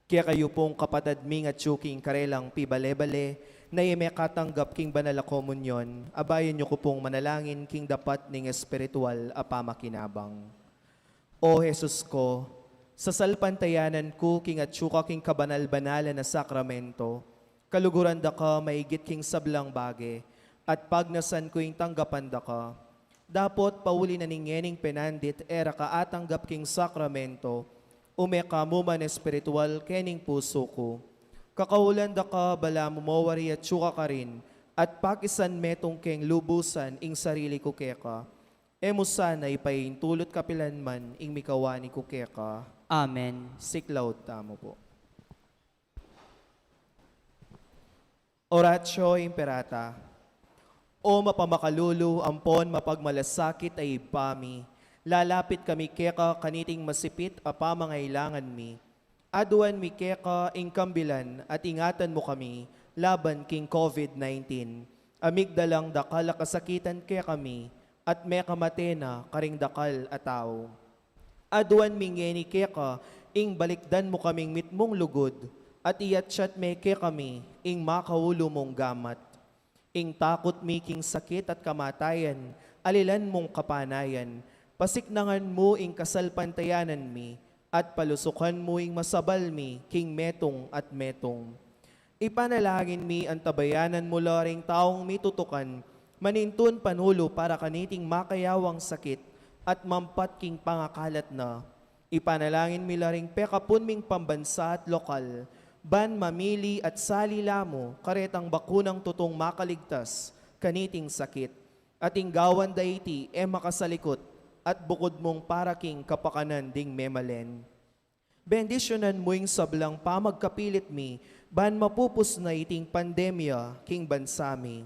Kekayu pung kapatad ming atyu king karelang pibale-bale, na e mekatanggap king banal a komunyon, abayan yu ku pung manalangin king dapat ning espiritual a pamakinabang. O Jesus ku, sasalpantayanan ku king atyu ka king kabanal-banalan a sakramento, kaluguran da ka maigit king sablang bage, at pagnasan ku ing tanggapan da ka. Dapot pauli na ning ngening penandit e ra ka atanggap king sakramento, ume ka mu man espiritual kening pusu ku. Kakaulan da ka balamu mawari atyu ka karin, at pakisan metung keng lubusan ing sarili ku keka. E mu sana ipaintulut kapilan man ing mikawani ku keka. Amen. Siklaud tamu pu. Oratio Imperata. O mapamakalulu ampon mapagmalasakit a Ibpa mi, lalapit kami keka kaniting masipit a pamangailangan mi. Aduan mi keka ing kambilan at ingatan mu kami laban king COVID nineteen. A migdalang dakal a kasakitan kekami at mekamate na karing dakal a tau. Aduan mi ngeni keka ing balikdan mu kaming mitmung lugud at iatsat me kekami ing makaulu mung gamat. Ing takut mi king sakit at kamatayan, alilan mung kapanayan, pasiknangan mu ing kasalpantayanan mi, at palusukan mu ing masabal mi king metung at metung. Ipanalangin mi antabayanan mu la ring taung mitutukan, manintun panulu para kaniting makayawang sakit at mampat king pangakalat na. Ipanalangin mi la ring pekapun ming pambansa at lokal, ban mamili at sali la mu karetang bakunang tutung makaligtas kaniting sakit. At ing gawan da iti e makasalikut at bukud mung para king kapakanan ding memalen. Bendisyunan mu ing sablang pamagkapilit mi ban mapupus na iting pandemya king bansa mi.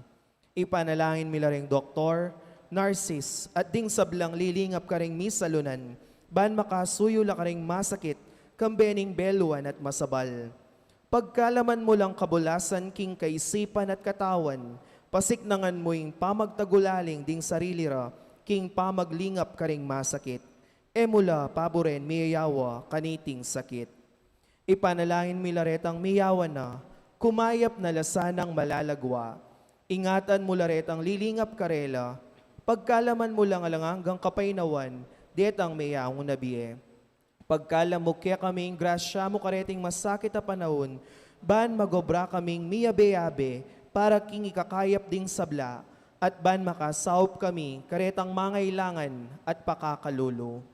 Ipanalangin mi la ring doktor, narsis, at ding sablang lilingap karing misalunan, ban makasuyu la karing masakit, kambe ning beluan at masabal. Pagkalaman mu lang kabulasan king kaisipan at katawan, pasiknangan mu ing pamagtagulaling ding sarili ra, king pamaglingap karing masakit. E mu la paburen miyayawa kaniting sakit. Ipanalangin mi la retang miyawa na, kumayap na la sanang malalagwa. Ingatan mu la retang lilingap karela, pagkalaman mu lang alang anggang kapaynawan, detang meyaung na bie. Pagkalam mu kekami ing grasya mu kareting masakit a panaun, ban magobra kaming miyabe-yabe para king ikakayap ding sabla, at ban makasaup kami karetang mangailangan at pakakalulu.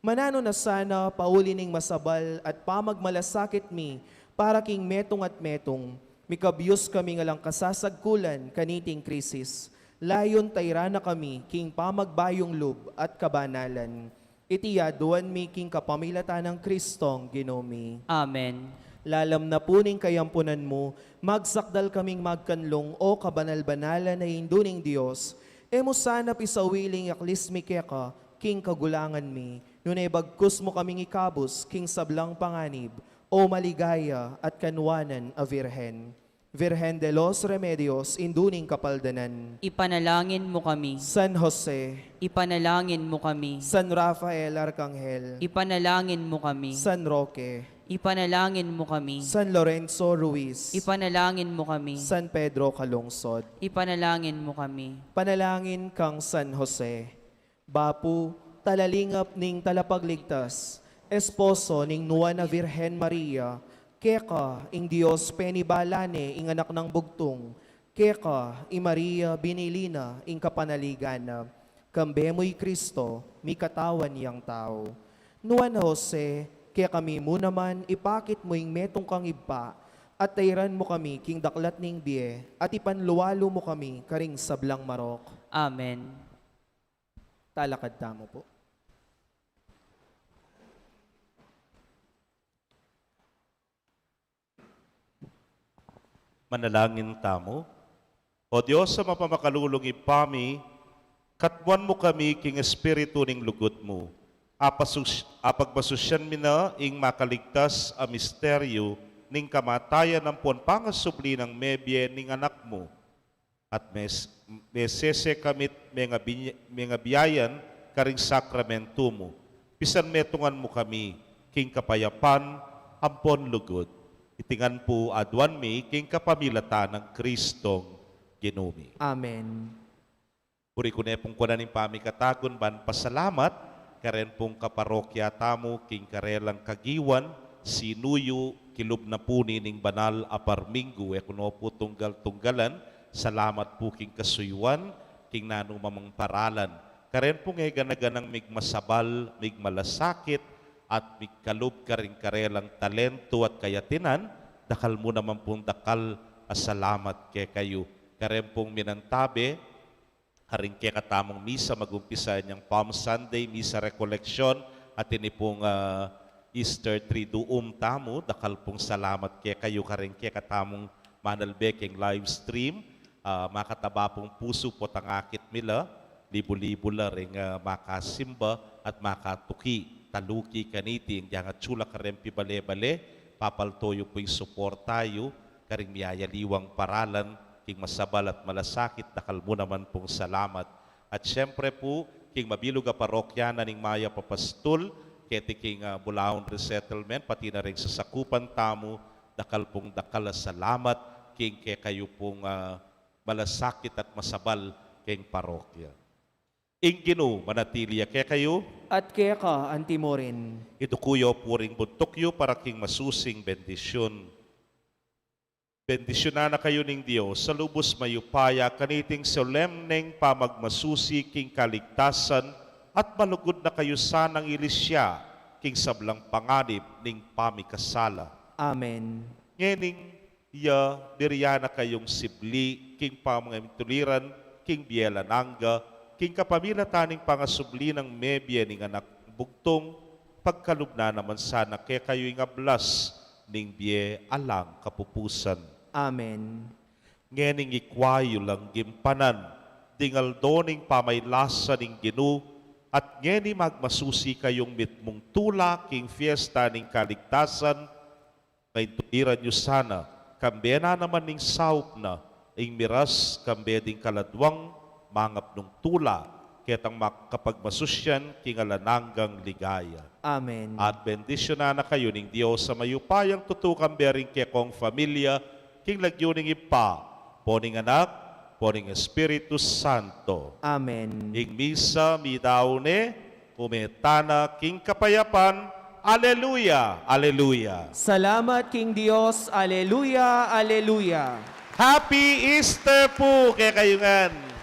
Mananu na sana pauli ning masabal at pamagmalasakit mi para king metung at metung, mikabyus kami nga lang kasasagkulan kaniting krisis. Layun tayran na kami king pamagbayung lub at kabanalan. Iti yaduan mi king kapamilatan nang Kristong Ginu mi. Amen. Lalam na pu ning kayampunan mu, magsakdal kaming magkanlung o kabanal-banalan a Indu ning Dios, e mu sana pisawiling aklis mi keka king kagulangan mi, nune bagkus mu kaming ikabus king sablang panganib, o maligaya at kanwanan a Virgen. Virgen de los Remedios, Indu ning Kapaldanan. Ipanalangin mu kami. San Jose. Ipanalangin mu kami. San Rafael Arcangel. Ipanalangin mu kami. San Roque. Ipanalangin mu kami. San Lorenzo Ruiz. Ipanalangin mu kami. San Pedro Calungsod. Ipanalangin mu kami. Panalangin kang San Jose. Bapu, talalingap ning Talapagligtas, esposo ning Nuan a Virgen Maria, keka ing Dios penibala ne ing Anak nang Bugtung, keka i Maria binili na ing kapanaligan na, kambe mu i Kristo, mikatawan yang tau. Nuan a Jose, kekami mu naman ipakit mu ing metung kang ibpa, at tayran mu kami king daklat ning bie, at ipanlualu mu kami karing sablang marok. Amen. Talakad tamu pu. Manalangin tamu. O Dios a mapamakalulung Ibpa mi, katmuan mu kami king espiritu ning lugud mu. Apasus-, apagpasusian mi na ing makaligtas a misteryu ning kamatayan ampon pangasubli nang mebie ning Anak mu. At mes-, mesese kami't mengabi-, mengabiayan karing sakramentu mu. Pisan metungan mu kami king kapayapan ampon lugud. Iti ngan pu aduan mi king kapamilatan nang Kristong Ginu mi. Amen. Buri ku ne pung kuanan ing pamikatagun ban pasalamat karen pung kaparokya tamu king karelang kagiwan, sinuyu, kilub na pu nining banal a parminggu, e ku no pu tunggal-tunggalan, salamat pu king kasuyuan, king nanu mamang paralan. Karen pung e gana-ganang migmasabal, migmalasakit, at migkalub karing karelang talentu at kayatinan, dakal mu naman pung dakal a salamat kekayu. Karen pung minantabe, karing kekatamung misa, magumpisa inyang Palm Sunday, Misa Recollection, at ini pung, ah, Easter Triduum tamu, dakal pung salamat kekayu. Karing kekatamung manalbe king live stream, ah, makataba pung pusu potang akit mi la, libu-libu la ring, ah, makasimba at makatuki, taluki kaniti, ing dyang atsu la kareng pibale-bale, papalto yu pu ing suporta yu, karing miyayaliwang paralan, king masabal at malasakit, dakal mu naman pung salamat. At siyempre pu, king mabilug a parokya na ning Mayap a Pastul, keti king, ah, Bulaon Resettlement, pati na ring sasakupan tamu, dakal pung dakal a salamat, king kekayu pung, ah, malasakit at masabal king parokya. Ing Ginu manatili ya kekayu. At keka antimurin. Iduku yu pu ring buntuk yu para king masusing bendisyun. Bendisyunan na kayu ning Dios a lubus mayupaya kaniting solemneng pamagmasusi king kaligtasan at malugud na kayu sanang ilisya king sablang panganib ning pamikasala. Amen. Ngening iya, burian na kayung sibli king pamangintuliran king bie alang angga, king kapamilatan ning pangasubli nang mebie ning Anak bung bugtung, pagkalub na naman sana kekayu ing ablas ning bie alang kapupusan. Amen. Ngening ikwa yu lang gimpanan ding aldo ning pamaylasa ning Ginu, at ngeni magmasusi kayung mitmung tula king fiesta ning kaligtasan, maintuliran yu sana, kambe na naman ning saup na, ing miras, kambe ding kaladwang mangapnung tula, ketang makapagmasusyan king alang anggang ligaya. Amen. At bendisyunan na kayu ning Dios a mayupayang tutu, kambe ring kekong familia, king lagyu ning Ibpa, ampo ning Anak, ampo ning Espiritu Santo. Amen. Ing misa meyari ne, ume tana king kapayapan. Aleluya, aleluya. Salamat king Dios. Aleluya, aleluya. Happy Easter pu kekayu ngan.